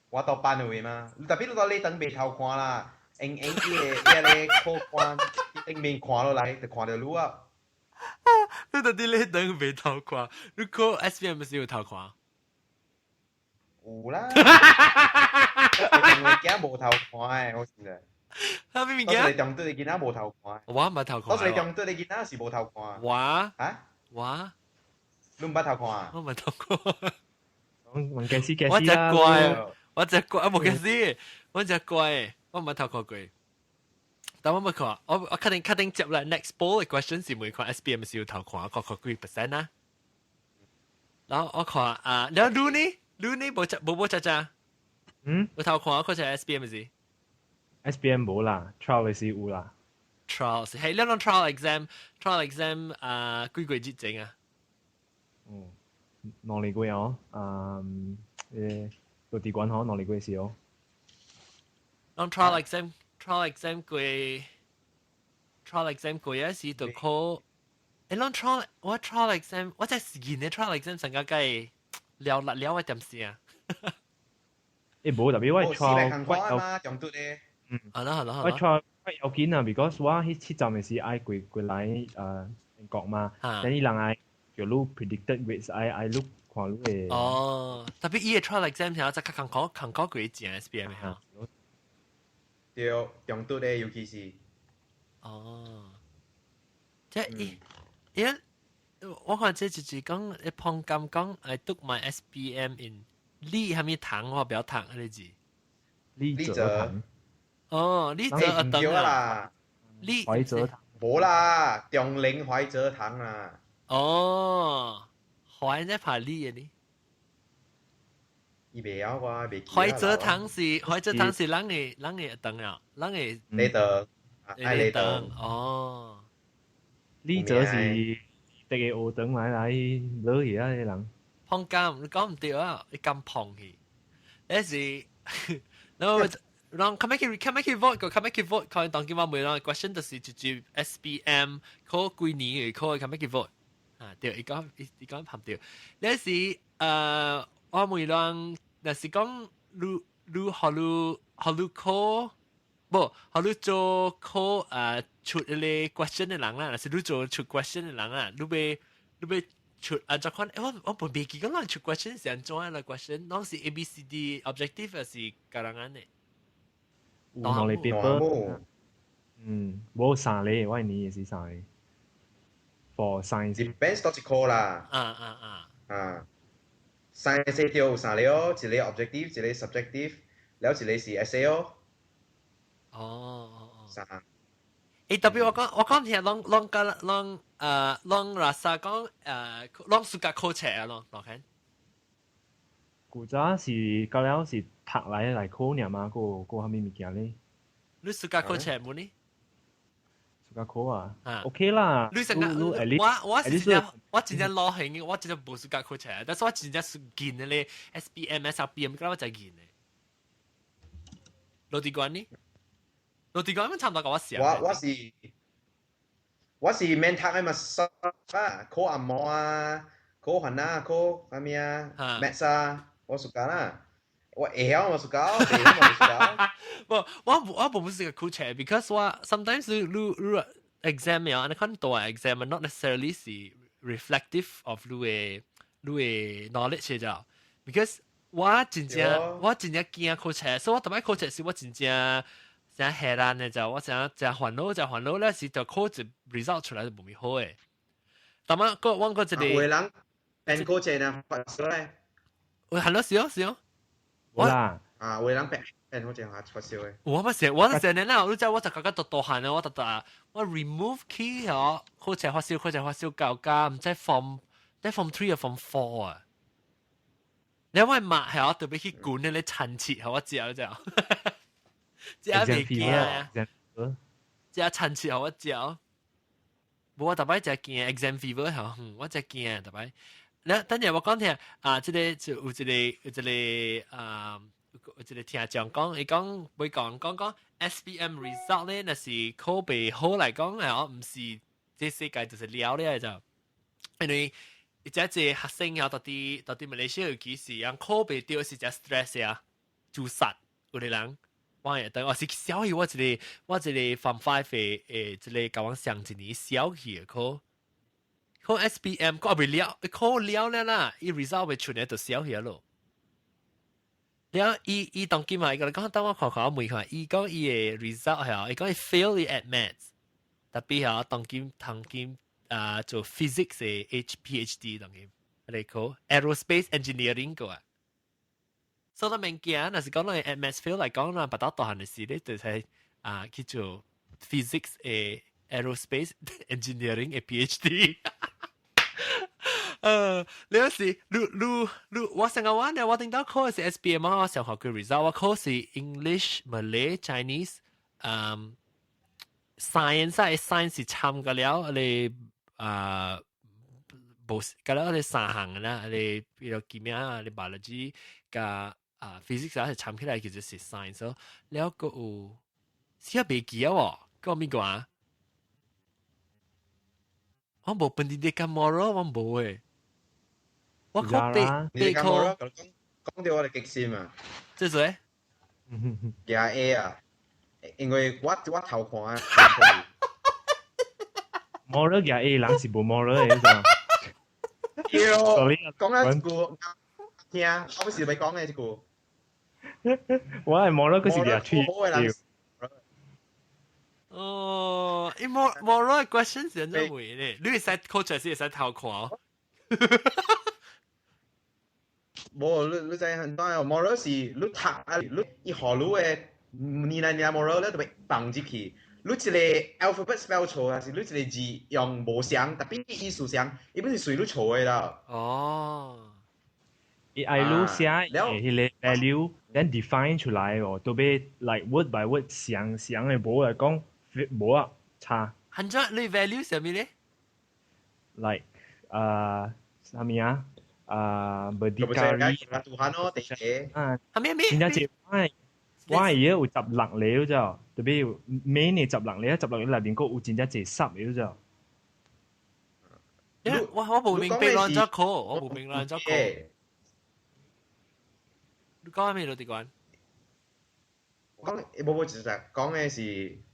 我到班位嘛，特別你到你等袂偷看啦，用用伊個考官頂面看落來，就看到你啊。你到底你等袂偷看？你考 SPM 是有偷看？有啦。我驚無偷看的，我是。啊，明明當時你中對的囡仔無偷看。我毋捌偷看。當時你中對的囡仔是無偷看。我啊？我？你毋捌偷看啊？我毋捌偷看。問計師計我真乖，我真乖，無計師，我真乖，我毋捌偷看過。但我冇看，我確定接來 next poll 嘅 question 是每看 SPM 是有偷看，看看幾 percent 啊。然後我看啊，然後你呢？你呢？無無查？嗯？有偷看，看下 SPM 是？SPM 無啦，trial 是有啦。 trial 是係你講 trial exam，trial exam 啊幾個月前啊？嗯，2個月哦，嗯，到底關好2個月是哦。講 trial exam，trial exam 過，trial exam 過啊是就考，攏 trial 我 trial exam 我在見嘅 trial exam 成個計了了了一點先啊。無特別我 trial 怪嘛，中毒咧。嗯，好啦好啦好我 trial 怪要緊啊，because 我彼站的時愛過來英國嘛，但伊人愛叫你 predicted grades 愛你看你的。哦，特別伊個 trial exam 聽再較艱苦艱苦過正 SPM 嚇。對，中毒咧，尤其是。哦，即係伊伊，我看這就是講，一碰咁講，I took my SPM in 李係咪堂我不要讀嗰個字。李澤堂。哦，李澤堂啦。李懷澤堂。無啦，中嶺懷澤堂啊。哦，懷在拍李嘅呢？伊袂曉我袂記。懷澤堂是咱的堂啊，咱的。李德，愛李德。哦。李澤是第個學堂來落去啊，個人。碰監，你講唔對啊！你咁碰去，那是，然後人較欲去 vote 個，較欲去 vote，可能當今我問人 question 就是直接 SPM 考幾年嘅考，較欲去 vote 啊，對，伊講判對。那是我問人，若是講你予予你考，無，予你做考出一個 question 的人啦，若是你做出 question 的人啦，你欲出啊？就看，我本袂記講咱出 question 是按怎樣啦？question 攏是 A B C D objective 還是教人按呢？有兩個 paper，嗯，無三個，我年也是三個。For science。 Depends 多一科啦。啊啊啊！啊，science 對有三個哦，一個 objective，一個 subjective，了一個是 essay 哦。哦哦哦。三。特別我講聽，攏甲攏 rasa 講攏暑假考冊啊，攏看。古早是到了是讀來考爾嘛，閣啥物物件咧？你暑假考冊無呢？暑假考啊？OK 啦。你成個我是真正我真正老興，我真正無暑假考冊，但是我真正是見的咧，SPM、SRPM，嗰我真見的。羅地關呢？羅地關差唔多甲我寫。我是免讀的嘛，啊，考按摩啊，考番啊，考啥物啊，maths 啊，我暑假啦。我會曉我暑假，袂曉我暑假。無，我無是個考冊，because 我 sometimes 你 exam 呀，你看大 exam not necessarily 是 reflective of 你的 knowledge 啫，because 我真正驚考冊，所以我逐擺考冊時我真正真嚇人的就，我真真煩惱，真煩惱咧是就考一 result 出來就無咪好的。但係我個一個，有的人變考冊呢，發燒咧。有很多時哦，是哦。我啦，啊，有的人變考冊發燒的。我乜事？我成年啦，你知我就覺得大大漢啊，我特特我 remove key 哦，考冊發燒，考冊發燒到家，毋知 form 3 啊 form 4 啊。你我媽係我特別去管那個親切，我食就，食袂驚啊，食親切我食。無我逐擺真驚 exam fever 吼，我真驚逐擺。咧，等陣我講聽啊，這個就有一個啊，有一個聽眾講，伊講會講講講 SPM result 咧，若是考袂好來講，係毋是這世界就是了了就，因為這這學生啊，到底馬來西亞尤其是人考袂著是真 stress 啊，自殺有的人。我也等我是小去，我一個 Form 5 的誒，這個共我上一年小去的考。考 SPM 考袂了，考了了啦，伊 result 未出來就小去咯。了，伊當今嘛，伊講當我看看我問看，伊講伊的 result 係伊講伊 fail 伊 add maths，特別係當今啊做 physics 的 H PhD 當今，嚟考 aerospace engineering 個啊。所以物件，若是講咱 add maths fail 來講，咱捌到大漢的時咧，就是啊去做 physics 的 aerospace engineering 的 PhD。你有時，你你你，我成個話呢，我頂到考的是 SPM 我上學嘅 result，我考是 English、Malay、Chinese，science 啊，science 是參個了，你啊，無，個了你三項啦，你比如機啊，你 biology 加啊 physics 啊，係參起來其實是 science 咯，了個有，是啊，袂記啊喎，個咩個啊？我無 pendidikan moral，我無誒。我考八八科。講到我哋激心啊！這誰？加 A 啊！因為我頭看。 moral 加 A 人是無 moral 的，是嘛？對，講一句聽，我不是咪講嘅這句。我係 moral 嗰時就吹。哦，伊 moral question 是按怎問咧？你會使考出來是會使偷看哦。無，你知很多 moral 是你讀啊，你伊學你的年來年 moral 咧就會放入去。你一個 alphabet spell 錯，還是你一個字用無相，特別意思相，伊本是隨你錯的啦。哦。伊愛你寫彼個 value，then define 出來哦，都欲 like word by word 相相的無來講，無啊差。按怎你 value 啥物咧？like 啊，啥物啊？啊，berdikari。 Tuhan 咯，第一個。啊，啥物真正這我會有16個啫，特別每年十六個，十六個內面閣有真正濟 sub 的啫。我無明白按怎考，我無明白按怎考。你講咩咯？迪關？講無無，其實講的是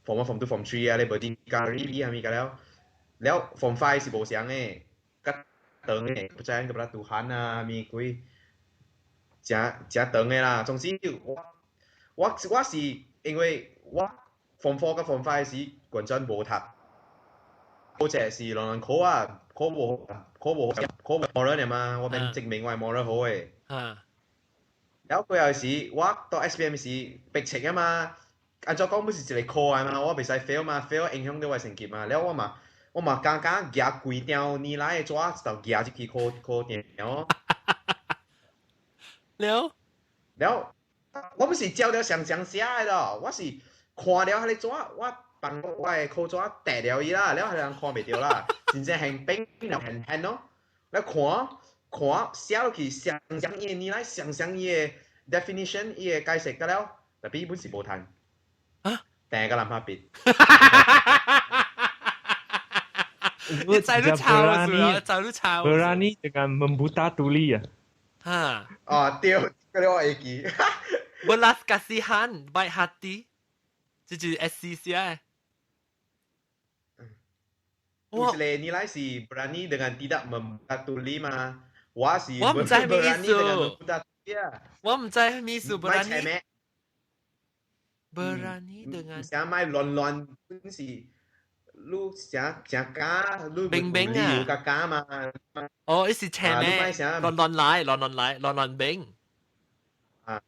form one、form two、form three 啊，你 berdikari 係咪個了？了 form five 是無相的，較長的，kepercayaan kepada Tuhan 啊，咪鬼，誠誠長的啦。總之我是因為我 form four 佮 form five 時完全無讀，好者是亂亂考啊，考無考無 moral 嘛，我免證明我係 moral 好的。然後過後時，我到 SPM 時逼測啊嘛，按怎講本是一個考啊嘛，我袂使 fail 嘛，fail 影響到我成績嘛。了我嘛剛剛舉規張年來的紙就舉入去考考場。了了，我不是照了常常寫的咯，我是看了彼個紙，我放我的考紙疊了伊啦，了彼個人看袂著啦，真正現冰了現現咯，了看看寫落去，想像伊的年來，想像伊的 definition，伊的解釋個了，特別伊本是無趁，啊，訂個藍白筆。你在你抄是在你抄。 Berani dengan membuta tuli 啊！哈。哦，對，這個我會記。 Belas kasihan, baik hati，這就是 SC 寫的。有一個你來是 berani dengan tidak membuta tuli 嘛？我是我毋知咩意思。我毋知咩意思。berani。berani dengan 想買亂亂，本是你誠誠假，你明明啊，有假嘛？哦，伊是邪咩？亂亂來，亂亂來，亂亂明。啊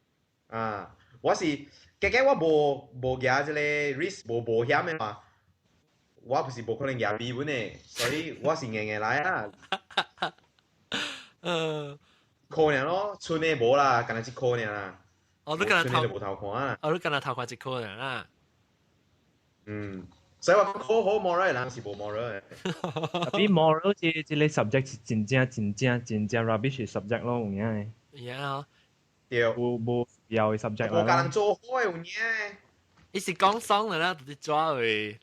啊！我是結果我無舉這個 risk，無冒險的嘛。我不是無可能舉 B 本的，所以我是硬硬來啊。可能咯，剩的無啦，干焦一科爾啦。哦，你干焦頭無頭看啊。哦，你干焦頭看一科爾啦。嗯。所以話考好 moral 的人是無 moral 的。 Tapi moral 這個 subject 是真正真正真正 rubbish 的 subject 咯，有影的。呀，對。無必要的 subject。無教人做好的有影。伊是講爽的啦，就是抓去。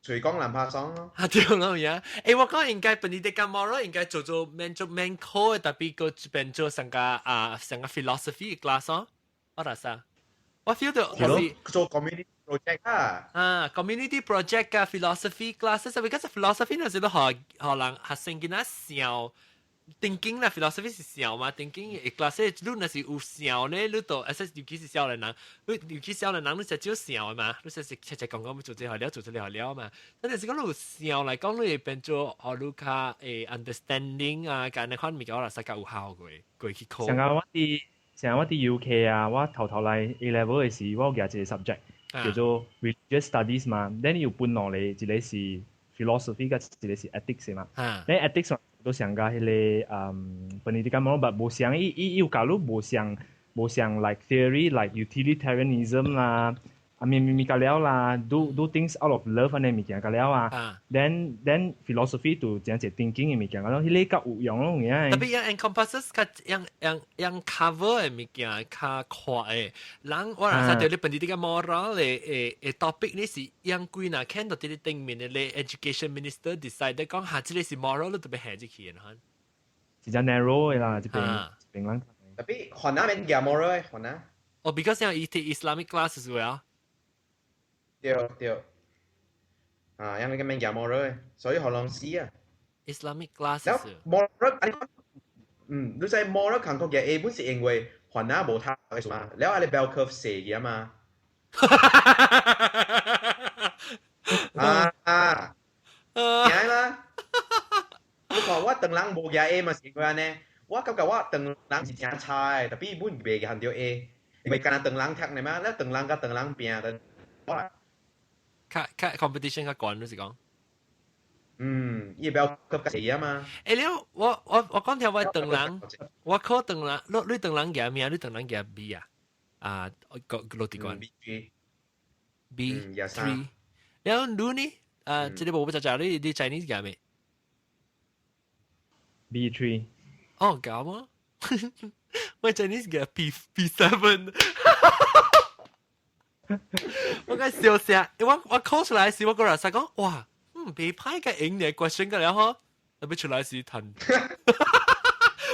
隨講難拍爽咯。啊對咯，呀！欸，我講應該 pendidikan moral 應該做做免做免考的，tapi 個變做成個啊成個 philosophy class 咯。我話啥？我 feel 到是做 community project 啊。啊，community project 啊，philosophy class，所以講 philosophy 那是都學學人學生囡仔想。Thinking 啦，philosophy 是想嘛，thinking 的 class 你若是有想咧，你就尤其是少年人，你尤其少年人，你實少想的嘛，你實是切切講講做這學了，做這學了嘛。但是講你有想來講，你會變做學你較會 understanding 啊，佮那款物件我來實較有效過過去考。像我佇 UK 啊，我頭頭來 A level 的時，我有舉一個 subject 叫做 religious studies 嘛，then 有分兩個，一個是 philosophy，佮一個是 ethics 嘛。Then ethics 都上加彼個pendidikan moral，無相伊伊有教你無相無相 like theory like utilitarianism 啦，啊咪咪咪較了啦，do things out of love 按呢物件較了啊。Then philosophy 就真濟 thinking 的物件，咯，彼個較有用咯，有影。 Tapi 樣 encompasses 較樣樣樣 cover 的物件較闊的。人我若說著你 pendidikan moral 的的的 topic 你是樣幾若看到佇咧頂面的咧 education minister decide 講下這個是 moral，你特別下入去的。是真 narrow 的啦，這邊這邊人。 Tapi 番仔免舉 moral 的番仔。哦，because 像伊 take Islamic class 是啊。對對。啊，因為個免舉 moral 的，所以予人死啊。 Islamic class。 moral，你知 moral 韓國嘅 A 本是因為番仔無讀的嘛，了啊你 bell curve 細嘅嘛。啊啊，驚嗎？你看我當人無舉 A 嘛是因為按呢，我感覺我當人是誠差的，tapi 阮袂舉著 A，因為干焦唐人讀呢嘛，了唐人佮唐人拼的，我較較 competition 較懸，你是講？嗯，伊 bell curve 較細啊嘛。欸，了我講聽我唐人，我考唐人，你唐人舉咩？你唐人舉 B 啊？啊，個落地關 B B three。了你呢？啊，這個無不知你 Chinese 舉咩？B three。哦，搞嗎？我 Chinese 舉 B7。我該笑死！我考出來時，我個人實講，哇，袂歹個贏嘅 question 個了嗬，tapi 出來時趁。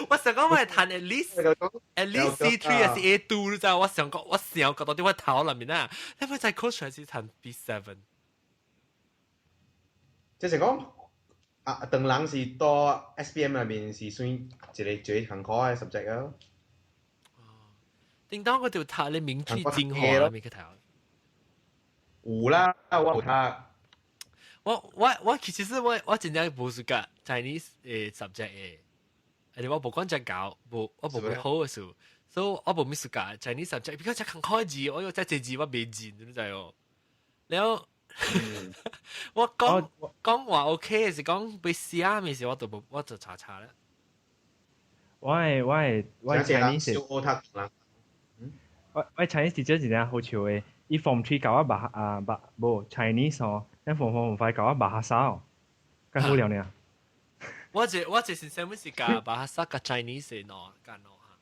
我想講我會趁 at least C3 還是 A2，你知我想講我想講到底我頭裏面啊，你咪再考出來是趁 B7。就是講啊，唐人是到 SPM 內面是算一個最艱苦的 subject 咯。叮當我就讀咧明治精華，未去讀。有啦，我有讀。我其實我真正無 suka Chinese 的 subject 的，而且我無講真教，無我無咩好的數，所以我無咩 suka Chinese subject，比較真艱苦字，我有真濟字我袂認，你知哦。然後我講講話 OK，是講欲寫物時我都無，我就查查啦。我的 Chinese，我 Chinese teacher 真正好笑的，伊 form three 教我白啊白無 Chinese 哦，咱 form four form five 教我 Bahasa 哦，較好了呢。我這先生是教 Bahasa 佮 Chinese 的喏，教喏哈。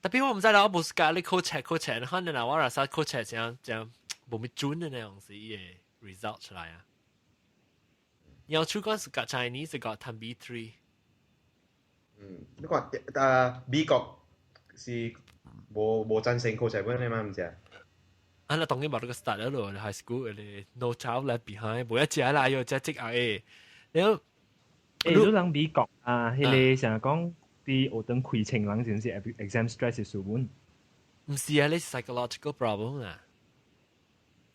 Tapi 我毋知啦，我無是教你考冊考冊，可能我若使考冊這樣這樣無咩準的那樣子伊個 result 出來啊。然後出講是教 Chinese 是教趁 B3。嗯，你看美國是無贊成考冊本的嘛，毋是啊？啊，那當然無那個 start 了咯，high school 咧，no child left behind，無一隻啦，有隻職壓的。然後，欸，你人美國啊，彼個成日講佇學堂開槍人是毋是 exam stress 的事本？毋是啊，你是 psychological problem 啊。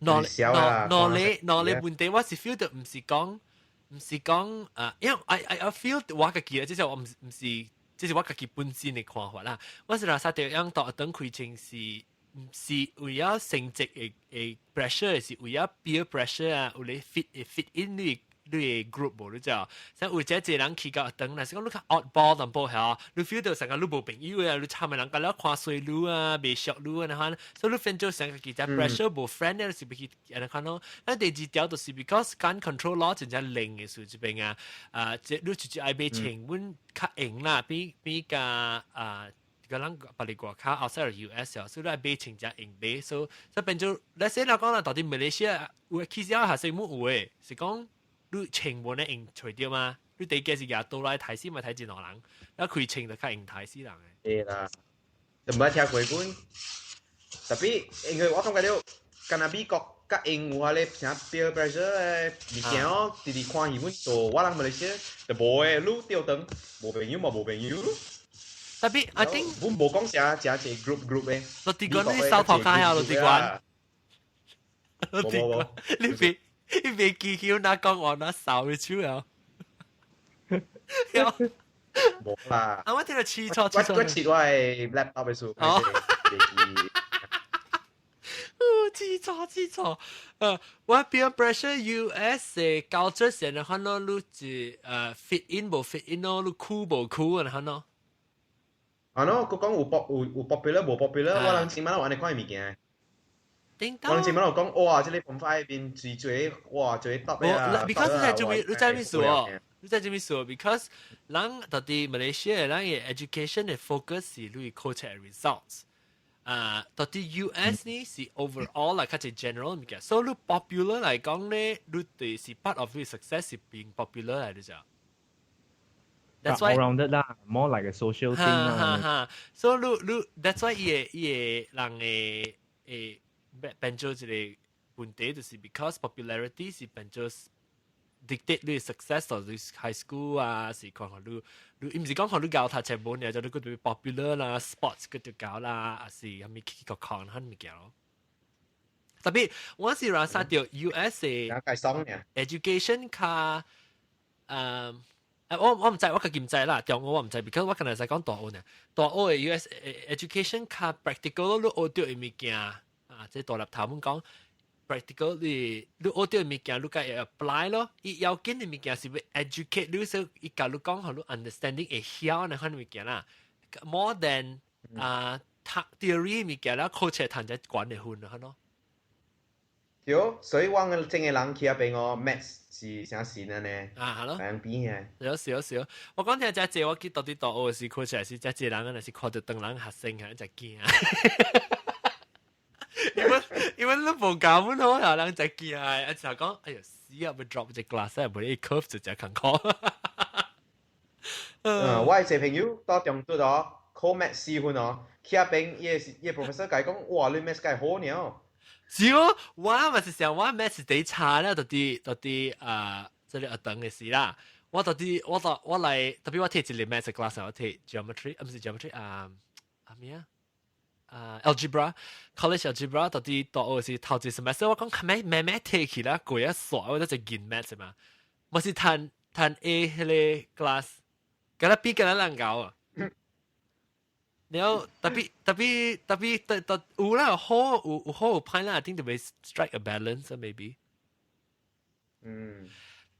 腦腦腦你腦你問題，我是 feel 到毋是講啊，因為 I feel 我家己啊，這是我毋是，這是我家己本身的看法啦。我是若啥著樣學堂開槍是。毋是為了成績的的 pressure，是為了 peer pressure 啊，有咧 fit in 你你 group 無你知啊？像有這一人去到等，若是講你較 oddball 淡薄嚇，你 feel 到成個你無朋友啊，你參嘅人甲你看衰你啊，袂熟你啊，那款，所以你變做成個其實 pressure 無 friend 咧，是欲去按呢款咯。咱第二條就是 because gun control law 真正靈嘅事這邊啊，啊，這你直接愛買槍，阮較用啦，比比較啊。個人別哩國較 outside of US 啊，所以你愛買槍才用買，所以所以變做，let's say 來講啦，到底馬來西亞有其實也是冇有誒，是講你槍無呢用揣著嘛？你第一個是舉刀來刣死嘛，刣一兩人，一開槍就較用刣死人誒。對啦，就毋捌聽過本。Tapi 因為我感覺了，敢若美國較用有彼个啥 peer pressure 的物件哦，直直看戲本做，我人馬來西亞就無的，你吊燈無朋友嘛無朋友。 Tapi I think 阮無講啥，誠濟 group group 的。落地關你掃頭卡呀，落地關。落地關，你別記起那講話那掃嘅手啊。無啦。啊！我聽到試錯試錯。我切我的 laptop 的數。哦。記錯記錯，我 peer pressure US 的culture 上的可能你是fit in 無 fit in 咯，你酷無酷啊，可能。啊喏，佢講有 pop 有有 popular 無 popular，我人前擺有按呢款物件。我人前擺有講，哇！這個 Form 5 邊最最哇最 top 的啊。 Because 你知做咩？你知咩事哦？你知做咩事？Because 人到底馬來西亞人的 education 的 focus 是你考冊 results。啊，到底 US 呢是 overall 來較濟 general 物件，所以你 popular 來講咧，你對是 part of 你 success 是 being popular 來的啫。 That's why all-rounded 啦，more like a social thing 啦。哈哈，所以你你 that's why 伊個伊個人的會變做一個問題，就是 because popularity 是變做 dictate 你 success 到你 high school 啊，是看看你你伊毋是講看你𠢕讀冊無爾，就你閣特別 popular 啦，sports 閣就𠢕啦，還是啥物去個看彼物件咯。Tapi 我是 rasa 著 US 的 education 較，我毋知，我家己毋知啦，中學我毋知，because 我剛才在講大學呢，大學的 US education 較 practical，你學著的物件啊，這大粒頭們講 practical，你你學著的物件，你該會 apply 咯。伊要緊的物件是欲 educate 你，所以伊共你講，予你 understanding 會曉那款物件啦。More than 啊讀 theory 物件啦，考冊讀才懸的分咯，咯。對，所以我個整個人去遐邊哦，maths 是啥事呢？啊，係咯。樣比嘅。有時有時，我講聽遮濟，我記到底大學時考出來是遮濟人，若是看著當人學生係真驚。因為你無教阮好，有人就驚啊！就講，哎呀死啊！欲 drop 一 class 啊，無你 curve 就真艱苦。嗯，我的一個朋友到中讀哦，考 maths 4分哦，去遐邊伊個伊個 professor 共伊講，哇，你 maths 介好呢。是哦，我嘛是想我 maths 第差咧，到底到底啊，這個學堂的時啦，我到底我到我來，特別我 take 一個 maths class，我 take geometry，啊毋是 geometry 啊啊咩啊？啊 algebra，college algebra 到底大學是頭一 semester 我講慢慢慢 take 起啦，過一煞我就見 maths 嘛，我是讀讀 A 彼个 class，敢若比敢若難𠢕啊。然後 tapi tapi tapi 特特有啦，好有有好有歹啦，I think 就會 strike a balance maybe。你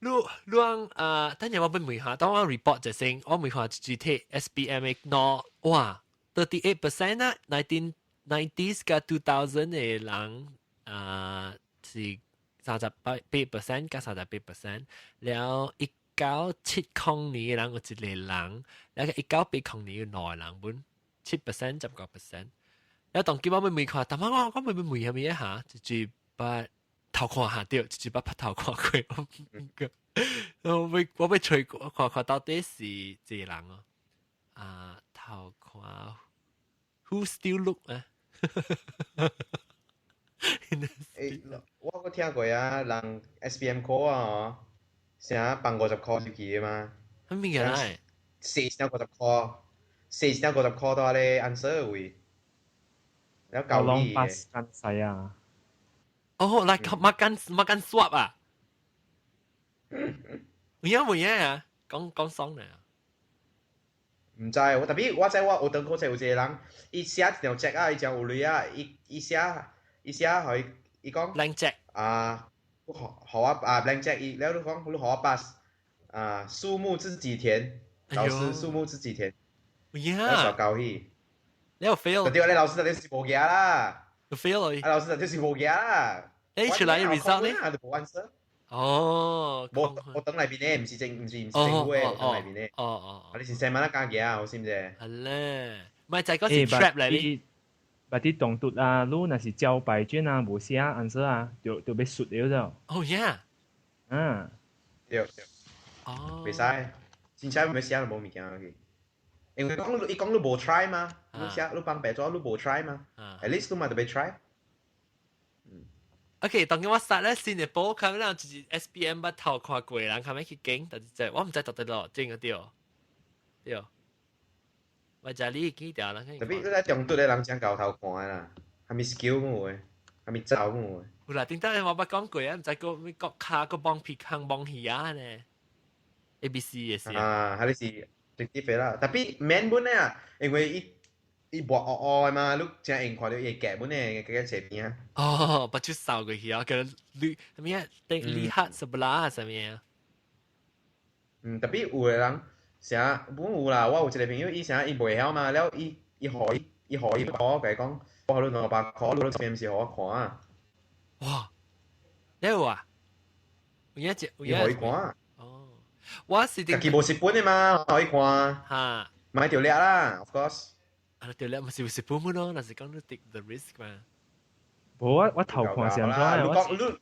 你講啊，等陣我欲問下，當我 report 就先，我問下具體 SPM 喏，哇，38% 啊，1990s 佮 2000 的人啊是38% 佮38%，了1970年的人有一個人，了個1980年有兩個人本。7% 10個 percent，了當今我欲問看，但我我我欲問啥物下，一捌頭看下著，一捌拍頭看過，我欲我欲揣看看到底是幾人哦？啊，頭看 Who still look 啊？欸，我閣聽過啊，人 SPM 考啊，啥放50箍入去的嘛？啥物件來？4張50箍。4張50箍到咧 answer 位，了教你嘅。間使啊！哦，來 makan makan suap 啊？有影無影啊？講講爽呢？毋知，我 tapi 我知我學堂考冊有一個人，伊寫一張 check 啊，伊真有鐳啊，伊伊寫伊寫予伊伊講。兩隻。啊，學學我啊 blank check 伊，了你講你予我 pass 啊，數目自己填，老師數目自己填，了就交去。你有 fail？對，你老師就是無行啦。有 fail 啊，老師就是無行啦。你出來 result 呢？無 answer。哦，無我等內邊的，毋是政，毋是毋是政府的，等內邊的。哦。啊，你是成晚加行，好是毋是？係咧，唔係就係嗰時 trap 嚟呢。捌啲棟篤啊，你若是交白卷啊，無寫 answer 啊，就被術了就。哦，yeah。嗯。對對。哦。袂使，真正欲寫就無物件去。因為講你伊講你無 try 嘛，你寫你幫白紙你無 try 嘛，at least 你嘛特別 try。 OK，當我殺咧新嘅波，看咱就是 SPM 捌頭看過人，看咩去經，但是這我毋知到底咯，正個對，對。我知你記得啦。特別你喺中度的人真𠢕偷看啦，啥物 skill 冇的，啥物走冇的。有啦，頂底我捌講過啊，毋知個咩國卡個幫皮康幫魚啊呢？A、B、C 也是。啊，係你是直接飛啦，tapi 免本啊，因為伊伊薄烏烏的嘛，你真用看到伊夾本的，加加斜邊啊。哦，把手掃過去啊，叫綠啥物啊？定 lihat sebelah 啥物啊？嗯，特別有的人啥本有啦，我有一個朋友，伊啥伊袂曉嘛，了伊伊予伊伊予伊我共伊講，我予你200箍，你邊是予我看啊。哇！你有啊？有影一伊予伊看。哦，我是家己無蝕本的嘛，予伊看。哈。買著掠啦，of course。啊，對了，咪是蝕本咯，若是講你 take the risk 嘛。無我頭看是按怎？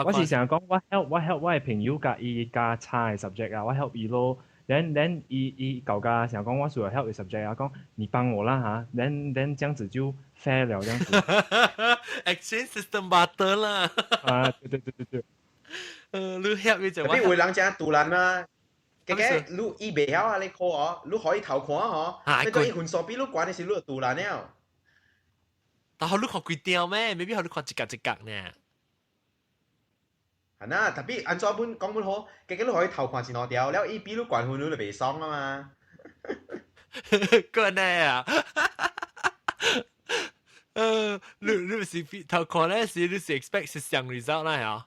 我是想講，我 help 我的朋友共伊較差的 subject 啊，我 help 伊咯。Then 伊伊搞甲想講我需要 help 的 subject 啊，講你幫我啦嚇，then 這樣子就 fair 了這樣子。 Exchange system barter 啦。啊，對對對對對。你 help 伊就特別有人真突然嘛。加加你伊袂曉啊，你考哦，你可以偷看吼，你講伊分數比你懸的時，你就突然了。但係你看幾條咩？未必予你看一格一格呢。係啦，特別按怎本講本好，加加你可以偷看一兩條，了伊比你懸分，你就袂爽啊嘛。個呢啊？你毋是偷看咧，是你是 expect 是上 result 啦嚇？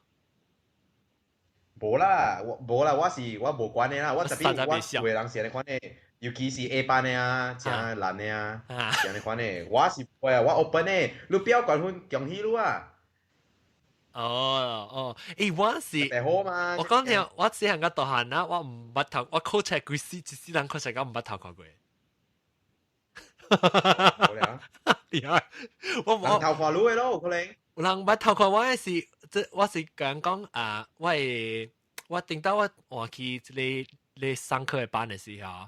無啦，我無啦，我是我無關的啦，我特別我有的人是按呢款的，尤其是 A 班的啊，誠難的啊，是按呢款的。我是會啊，我 open 的，你不要懸分，恭喜你啊！哦哦，欸，我是好嘛。我講聽，我細漢甲大漢啊，我毋捌頭，我考冊規世一世人考冊，我毋捌偷看過。好了，厲害！我人偷看你的咯，有可能。有人捌偷看我的是，這我是講講啊，我會我頂到我換去這個咧上課的班的時候，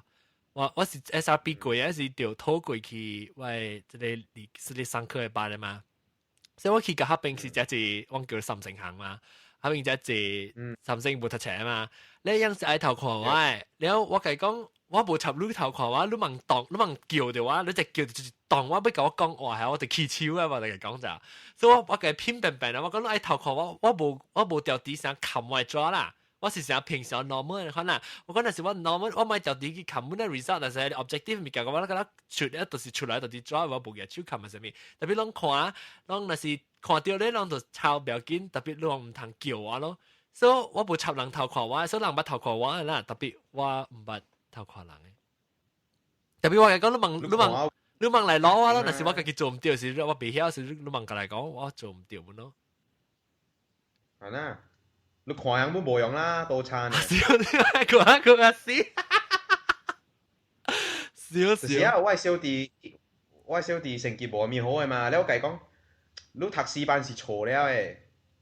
我是 SRP 過，還是著討過去我的這個是咧上課的班的嘛？所以我去甲彼邊是只一，我叫三星行嘛，彼邊只一三星無讀冊嘛，你樣是愛偷看我的，然後我共伊講，我無插你偷看我，你茫當，你茫叫著我，你就叫就是當我欲共我講話，係我就起手啊嘛，就共伊講咋，所以我我共伊拼平平啊，我講你愛偷看我，我無調低聲冚我的紙啦。我是成平常 normal 的款啦，我講若是我 normal，我莫調低去冚阮的 result，但是 objective 物件，我覺得出咧就是出來就是紙，我無舉手冚啊啥物。特別攏看，攏若是看著咧，攏就抄不要緊，特別攏毋通叫我咯。所以我無插人偷看我，所以人捌偷看我啦。特別我毋捌偷看人的。特別我共伊講，你問你問你問來攞我咯，若是我家己做毋著，是我袂曉，是你問過來講，我做毋著咯。係啦。你看人本無用啦，多餐。笑個個個死，笑笑。是啊，我小弟成績無咁好的嘛，你我共伊講，你讀四班是錯了的，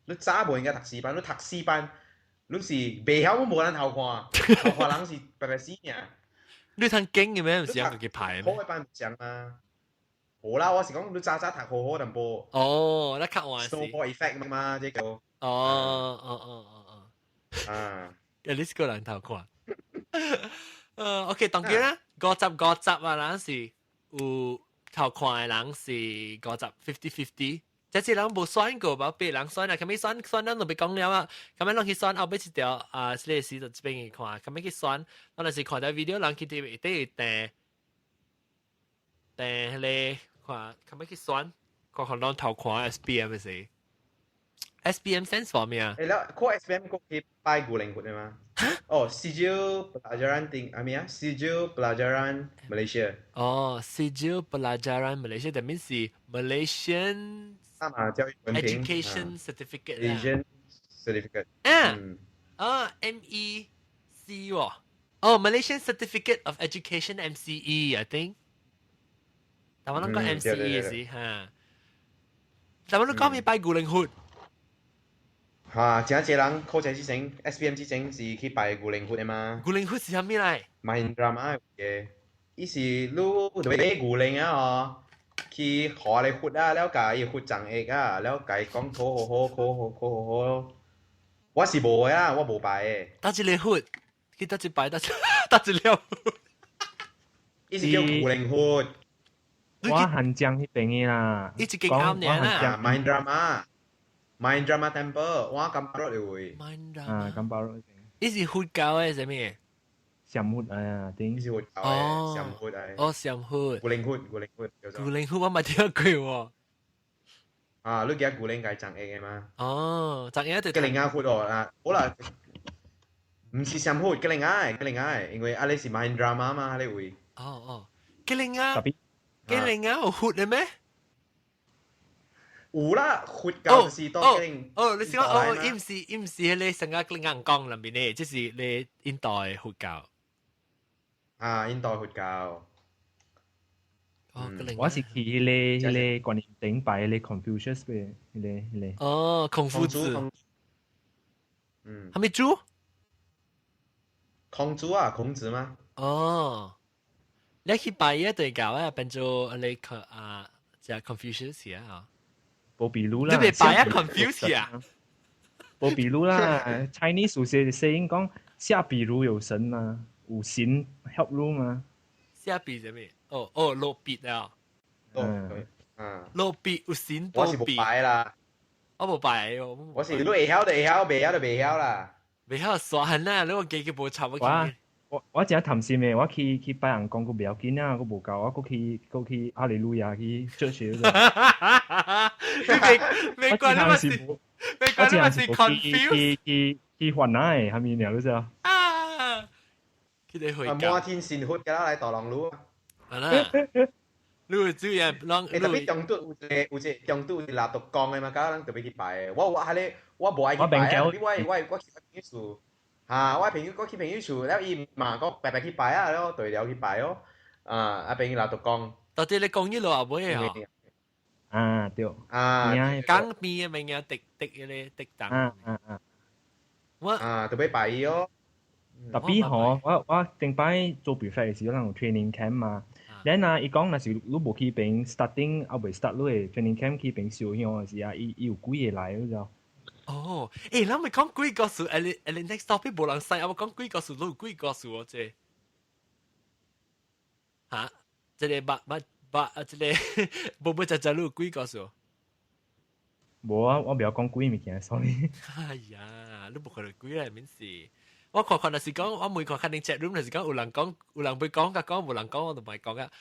你早無應該讀四班，你讀四班，你是袂曉，無人偷看，偷看人是白白死爾。你通經嘅咩？毋是用家己排咩？好的班唔像啊。好啦，我是講你早早讀好好淡薄。哦，那較晚是。 Snowball effect 嘛，這個。哦哦哦哦哦。啊。 At least 個人偷看。OK，當然啦，50-50啊，人是有偷看的人是五十 50-50。這次人無選過吧？別人選啊，後尾選選咱就欲講了啊。後尾攏去選後尾一條啊，這個時就這邊去看，後尾去選，咱若是看到 video 人去佇底訂訂彼個看，後尾去選，看看攏偷看 SPM 的時。SPM stands for 咩啊？誒，了考 SPM 過去拜古靈佛的嘛？哦，Sijil Pelajaran 定啊咩啊？Sijil Pelajaran Malaysia。哦，Sijil Pelajaran Malaysia，that means 是 Malaysian 啊，教育文憑 Education Certificate。 Malaysian Certificate。啊，啊，MEC 喎。哦，Malaysian Certificate of Education MCE，I think。但我諗講 MCE 是嚇。但我諗講咩拜古靈佛？嚇，真濟人考試之前，SPM 之前是去拜古靈佛的嘛？古靈佛是啥物來？ Mahendrama 嘅，伊是你買牛奶啊吼，去予咧佛啊，了共伊佛贈液啊，了共伊講考好好，考好考好好。我是無的啊，我無拜的。佗一个佛？去佗一拜，佗佗一了。伊是叫古靈佛。我漢江彼邊的啦。伊一間啱爾啦。 Mahendrama。Mahendrama Temple，我金巴羅的位。啊，金巴羅。伊是佛教的啥物？禪佛啊，頂。伊是佛教的，禪佛的。哦，禪佛。古靈佛，古靈佛。古靈佛我嘛聽過喎。啊，你記得古靈該贈液的嘛？哦，贈液就。吉靈亞佛哦，啊，好啦，毋是禪佛，吉靈亞的，吉靈亞的，因為啊你是 Mahendrama 嘛，彼位。哦哦，吉靈亞。吉靈亞有佛的咩？有啦，佛教是當經。哦，你是講哦，伊毋是伊毋是彼个聖家吉靈講內面的，這是你印度的佛教。啊，印度佛教。哦，我是去彼个彼个觀音頂拜彼個 Confucius 嘅，彼个彼個。哦，孔夫子。嗯。啥物主？孔子啊，孔子嗎？哦，你去拜一對教啊，變做你去啊，就 Confucius 啊。無比如啦，你袂拜啊 Confucius 啊？無比如啦，Chinese 有些聲講下筆如有神嘛，有神 help 你嘛。下筆啥物？哦哦，落筆啊。嗯。啊。落筆有神我是無拜啦。我無拜哦。我是你會曉就會曉，袂曉就袂曉啦。袂曉煞狠啊！你我記記無插我。我我真貪心的，我去去拜尪公，閣袂要緊啊，閣無夠，我閣去閣去哈利路亞去做事。你未未關你嘛是，未關你嘛是 confuse。去去去煩惱的，啥物爾，你知啊？啊！佢哋回教。滿天神佛㗎啦，來大龍路。啊啦，你會主要人。欸，特別中度有一個有一個中度有拿獨江的嘛，敢人特別去拜的。我我彼个我無愛去拜啊，你我我我去朋友厝，嚇，我朋友我去朋友厝，了伊嘛講白白去拜啊，了對了去拜哦。啊，啊朋友拿獨江。到底你講呢路後尾啊？啊對。啊，江邊的物件滴滴彼个滴檔。啊啊啊！我啊，特別拜伊哦。特別吼，我我頂擺做 prefect 的時，咱有 training camp 嘛。然啊，伊講若是你無去邊 starting 猶未 start 你的 training camp 去邊燒香的時啊，伊伊有幾个來，你知？哦，欸，咱咪講鬼故事，欸你欸你 next topic 無人知，啊我講鬼故事，你有鬼故事哦，這哈，這个捌捌捌啊，這个無無雜雜你有鬼故事？無啊，我袂曉講鬼物件，sorry。哎呀，你無看著鬼咧，免是。我看看若是講，我每看看恁 chat room 若是講有人講，有人欲講，共講，無人講，我就袂講啊。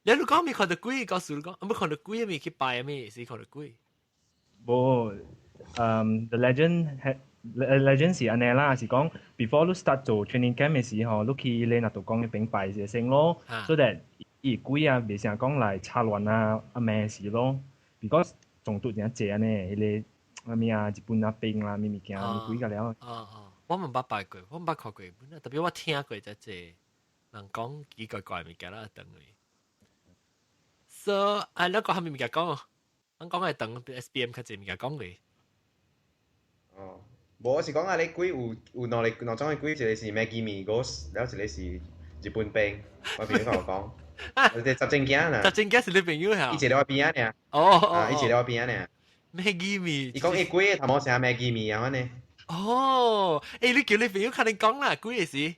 你你講未看著鬼故事，你講無看著鬼咪去拜咩？是看著鬼？無，嗯，the legend legend 是按呢啦，是講 before 你 start 做 training camp 的時候，你去咧若度講彼邊拜一下先咯，so that 伊鬼啊袂成講來插亂啊啊咩事咯，because 總督真濟按呢，彼个啥物啊日本啊兵啦，啥物件鬼個了。哦哦，我毋捌拜過，我毋捌看過，特別我聽過這濟人講奇怪怪物件啦，等於。So，啊，你講啥物物件講？咱講係等 SPM 較濟物件講過。哦，無我是講啊，你鬼有有兩个兩種的鬼，一个是 Maggi 麵 ghost，了一个是日本兵。我朋友共我講，我這十正囝啦。十正囝是你朋友嚇？伊一个我邊仔爾。哦啊，伊一个我邊仔爾。 Maggi 麵。伊講伊鬼的頭毛像 Maggi 麵啊，按呢。哦，欸，你叫你朋友較你講啦，鬼的時。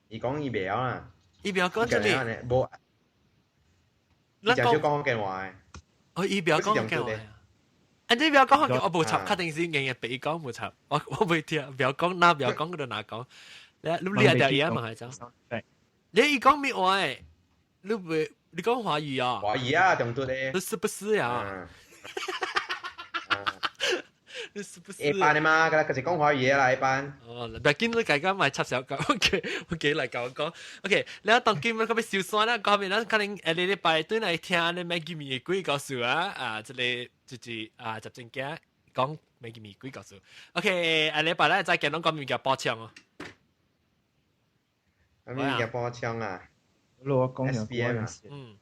伊講伊袂曉啦。伊袂曉講出嚟。無。伊誠少講福建話的。哦，伊袂曉講福建話。啊，你袂曉講福建，我無插，確定是硬硬逼伊講無插，我我袂聽，袂曉講，哪袂曉講，佢就哪講。你你你條嘢嘛係走？你伊講咩話？你袂你講華語啊？華語啊，中度的。你是不是呀？是不是？A 班的嘛，佢佢講華語啦，A 班。哦，但見你大家咪插手講，OK，我幾嚟講講，OK，你當今我個要收山啦，講面咱可能下禮拜對來聽你 Maggi 麵的鬼故事啊，啊，這個就是啊，十正經講 Maggi 麵鬼故事。OK，下禮拜咧再見，攏講物件補充哦。咩物件補充啊？我講 SPM 啊。嗯。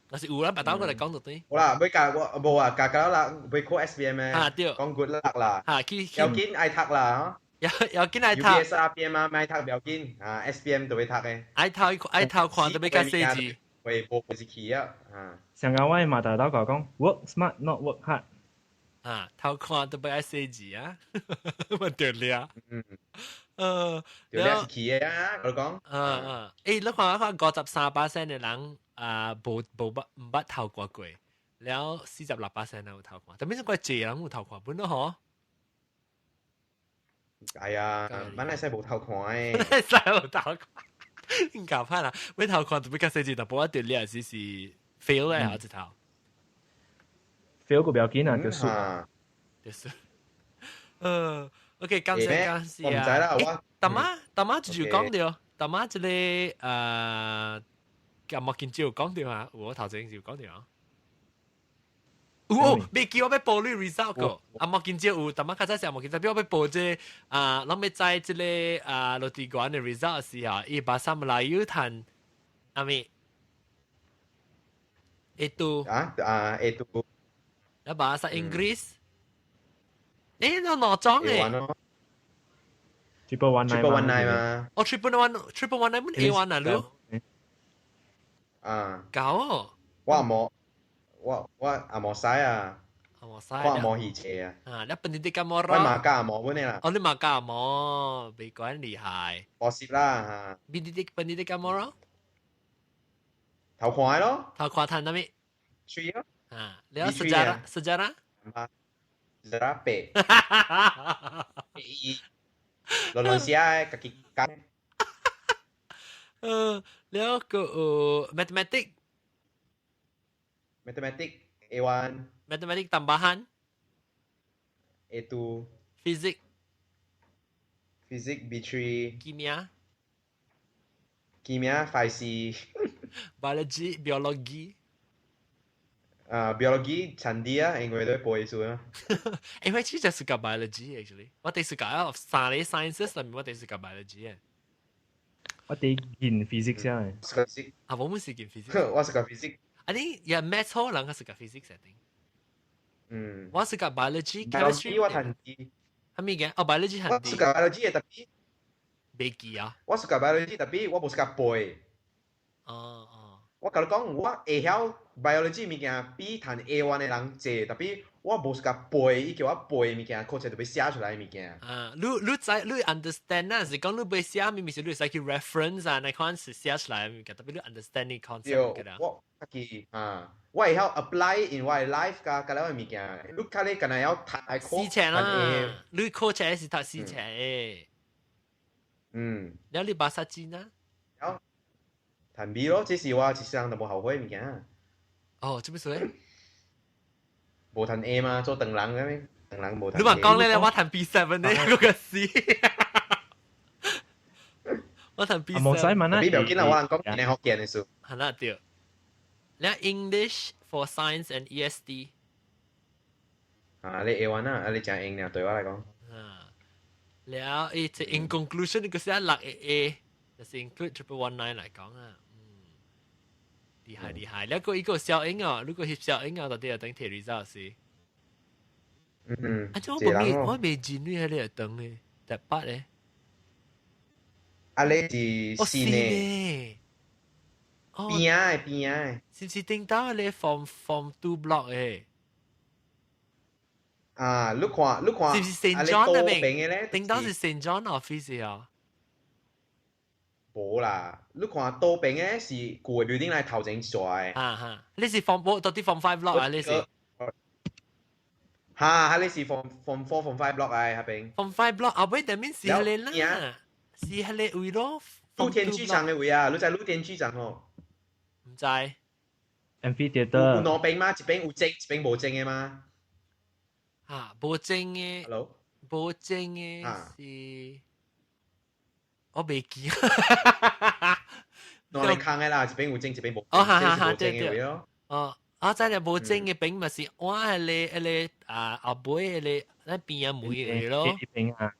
若是有啦，白頭過來講就對。好啦，欲教我無啊，教教啦，欲考 SPM 咩？啊對。講 good luck 啦。嚇，去要緊愛讀啦，要要緊愛讀。 UPSR PM 啊，愛讀不要緊，啊 SPM 都欲讀的。愛讀愛讀看都欲較細緻。會無是去啊，啊。上個我嘛大豆講講 work smart not work hard。啊，偷看都欲愛細緻啊，咪對了。嗯。對了是去的啊，我講。嗯嗯，欸，你看看53%的人啊，無無捌毋捌偷看過，了46%人有偷看，但係怪濟人有偷看本咯嗬。係啊，本來使無偷看的。本來使無偷看，應該歹啦，欲偷看就欲較細緻，但無一定你是是 fail 咧，下一頭。 fail 個不要緊啊，就輸。就是。嗯，OK，感謝感謝我唔知啦，我。大媽大媽就講著，大媽這個咁我見招講著啊，我頭先就講著啊。有，未記我欲報你 result 個，啊莫見招有，大媽較早時莫見招，比我欲報這啊，攏欲知這個啊落地館的 result 時候，伊 Bahasa Melayu 趁阿咪 A2 啊啊 A2，啊 Bahasa Inggeris，欸，你哪張誒？ 1119 1119嘛。哦， 1119 本 A1 啊，你？啊。搞哦。我無，我我也無使啊。無使。我無興趣啊。啊，你 Pendidikan 我 moral。嘛教無本的啦。哦，你嘛教無，別管厲害。補習啦嚇。 Pendidikan moral。頭看咯。頭看趁啥物？水咯。啊，你有 sejarah sejarah？ sejarah 八。一。亂亂寫的，家己講。了個 mathematics。 Mathematics A1。 Mathematics tambahan。 A2。 Physics。 Physics B3。 Kimia。 Kimia 5C。 Biology biologi。啊，biology 差啲啊，因為都背書啊。因為其實 suka biology actually，我哋 suka 三個 sciences 裏面我哋 suka biology 嘅。我哋見 physics 啊。啊，我們是見 physics。我 suka physics。啊，你也 maths 好，人較 suka physics 一定。嗯。我 suka biology、 chemistry 我趁啲。係咪嘅？哦，biology 我 suka biology 嘅 tapi。未記啊。我 suka biology tapi 我無 suka 背。哦哦。我共你講，我會曉 biology 物件比趁 A1 的人濟，tapi 我無 suka 背，伊叫我背物件，考試就欲寫出來物件。啊，你你知你 understand 啊？是講你袂寫，明明是你會使去 reference 啊，那款是寫出來物件，tapi 你 understand 呢 concept 對，我家己啊，我會曉 apply in 我的 life 加加了的物件。你較你敢若曉讀愛考死冊啦，你考冊是讀死冊的。了你 Bahasa Cina？了，趁 B 咯，這是我一世人都無後悔物件。哦，做咩事咧？無趁 A 嘛，做唐人咁樣，唐人無趁。你話講咧，我趁 B7 咧，嗰個 C。我趁 B7。無使問啦。你不要緊啦，我人講你福建的事。係啦，對。你 English for Science and ESD。啊，你 A1 啊，啊你誠英爾對我來講。啊，了，伊這 in conclusion 你個寫六個 A，就是 include 1119來講啊。厲害厲害，你個一個小英啊，如果翕小英啊，到底要等提 result 是？嗯。啊，這我未我未進你喺呢度等咧，第八咧。啊，你是四呢？邊啊邊啊。是唔是頂到你 form two block 誒？啊，你看你看，是唔是 Saint John 那邊？頂到是 Saint John office 啊？無啦，你看倒邊嘅是舊的 building 來頭前一座的。哈哈，你是 form 到底 form five block 啊？你是？哈，你是 form four form five block 啊？彼邊。 form five block 後尾頂面是彼個啦，是彼個位咯。露天劇場的位啊，你知露天劇場吼？毋知。 Amphitheatre。有兩邊嗎？一邊有正，一邊無正的嗎？啊，無證嘅。 Hello。無證嘅是，我未記。兩個空嘅啦，一邊有證，一邊無。哦，哈哈哈，對對。哦，我知啦，無證嘅邊咪是我係個啊後尾迄個咱邊仔門嘅咯。邊啊。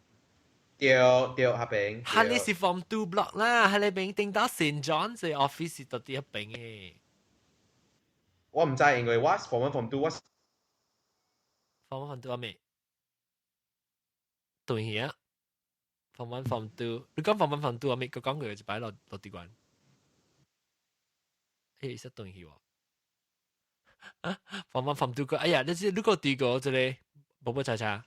對對，彼邊。哈，你是 Form 2 block 啦，彼邊頂到 St. John's 嘅 office 是到佇彼邊嘅。我毋知，因為我 Form 1 Form 2 我 Form 1 Form 2 咩？對啊，Form 1 Form 2，你講 Form 1 Form 2 咩？佢講過一擺落落地關，欸，是斷去喎。啊，Form 1 Form 2 個，哎呀，你知你個對過這個，無無查查。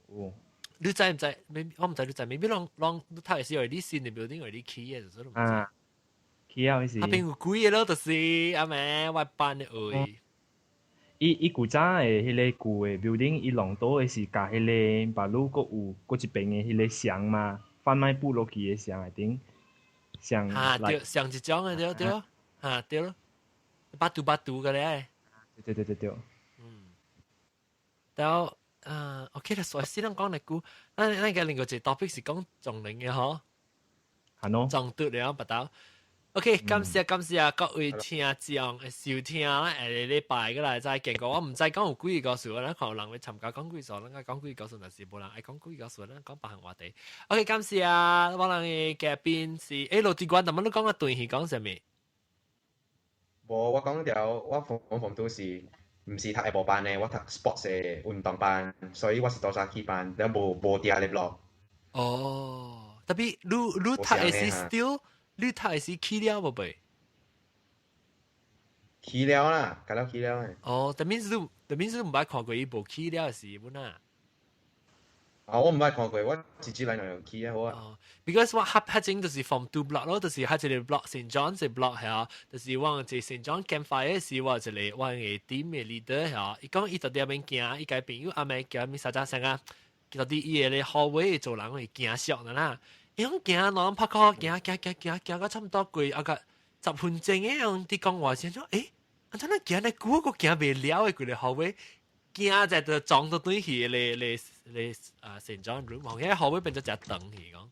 有。你知毋知？我毋知你知，maybe 攏攏你讀的時候，你新的 building 或你起的，就是攏毋知。啊，起啊，是。彼邊有幾个咯，就是阿妹，我班的位。伊伊古早的彼个舊的 building，伊弄倒的是共彼个馬路閣有閣一邊的彼个牆嘛，販賣部落去的牆內頂，像。啊對，像一種的對對，啊對咯，巴肚巴肚個咧。對對對對。嗯。然後啊，OK 啦，所以先講嚟估，咱咱個另外一個 topic 是講撞人的嗬。係喏。撞拄了不到。OK，感謝感謝各位聽眾的收聽啦，下個禮拜過來再見過。我毋知講有幾個故事，咱看有人會參加講幾個，咱講幾個故事，若是無人愛講幾個故事，咱講別項話題。OK，感謝我人的嘉賓是，欸，羅志冠，但乜你講個斷去講啥物？無，我講著，我 Form 1 Form 2 是毋是讀下晡班的，我讀 sports 的運動班，所以我是早早起班，了無無佇咧 block。哦，tapi 你你讀的是 still？你讀的是起了無袂？起了啦，甲了起了的。哦，that means 你，that means 你毋捌看過伊無起了的時本啊？啊，我毋捌看過，我直接來就起啊好啊。哦，because 我較較前就是 Form 2 block 咯，就是彼一個 block St. John's 的 block 係啊，就是我一個 St. John campfire 時，我一個我的 team 的 leader 係啊，伊講伊就佇遐邊行，伊家朋友阿妹叫物啥啥聲啊，到底伊個咧 hallway 做人會驚熟的啦。伊講行攏拍靠行行行行行到差毋多過啊個10分鐘的樣佇講話先說，欸，按怎咱行咧久閣行袂了的規个 hallway，行在就撞到對去咧咧咧啊 St. John room，後遐 hallway 變做誠長去講。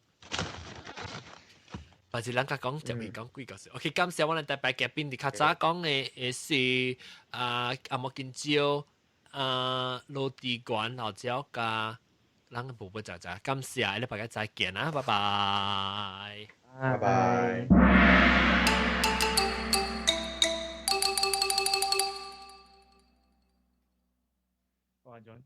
或者咱較講就會講幾個事。OK，感謝我哋特別嘉賓佇較早講的的是啊阿莫金蕉啊羅地冠老椒加咱個寶寶仔仔，感謝，禮拜再見啦，拜拜，拜拜。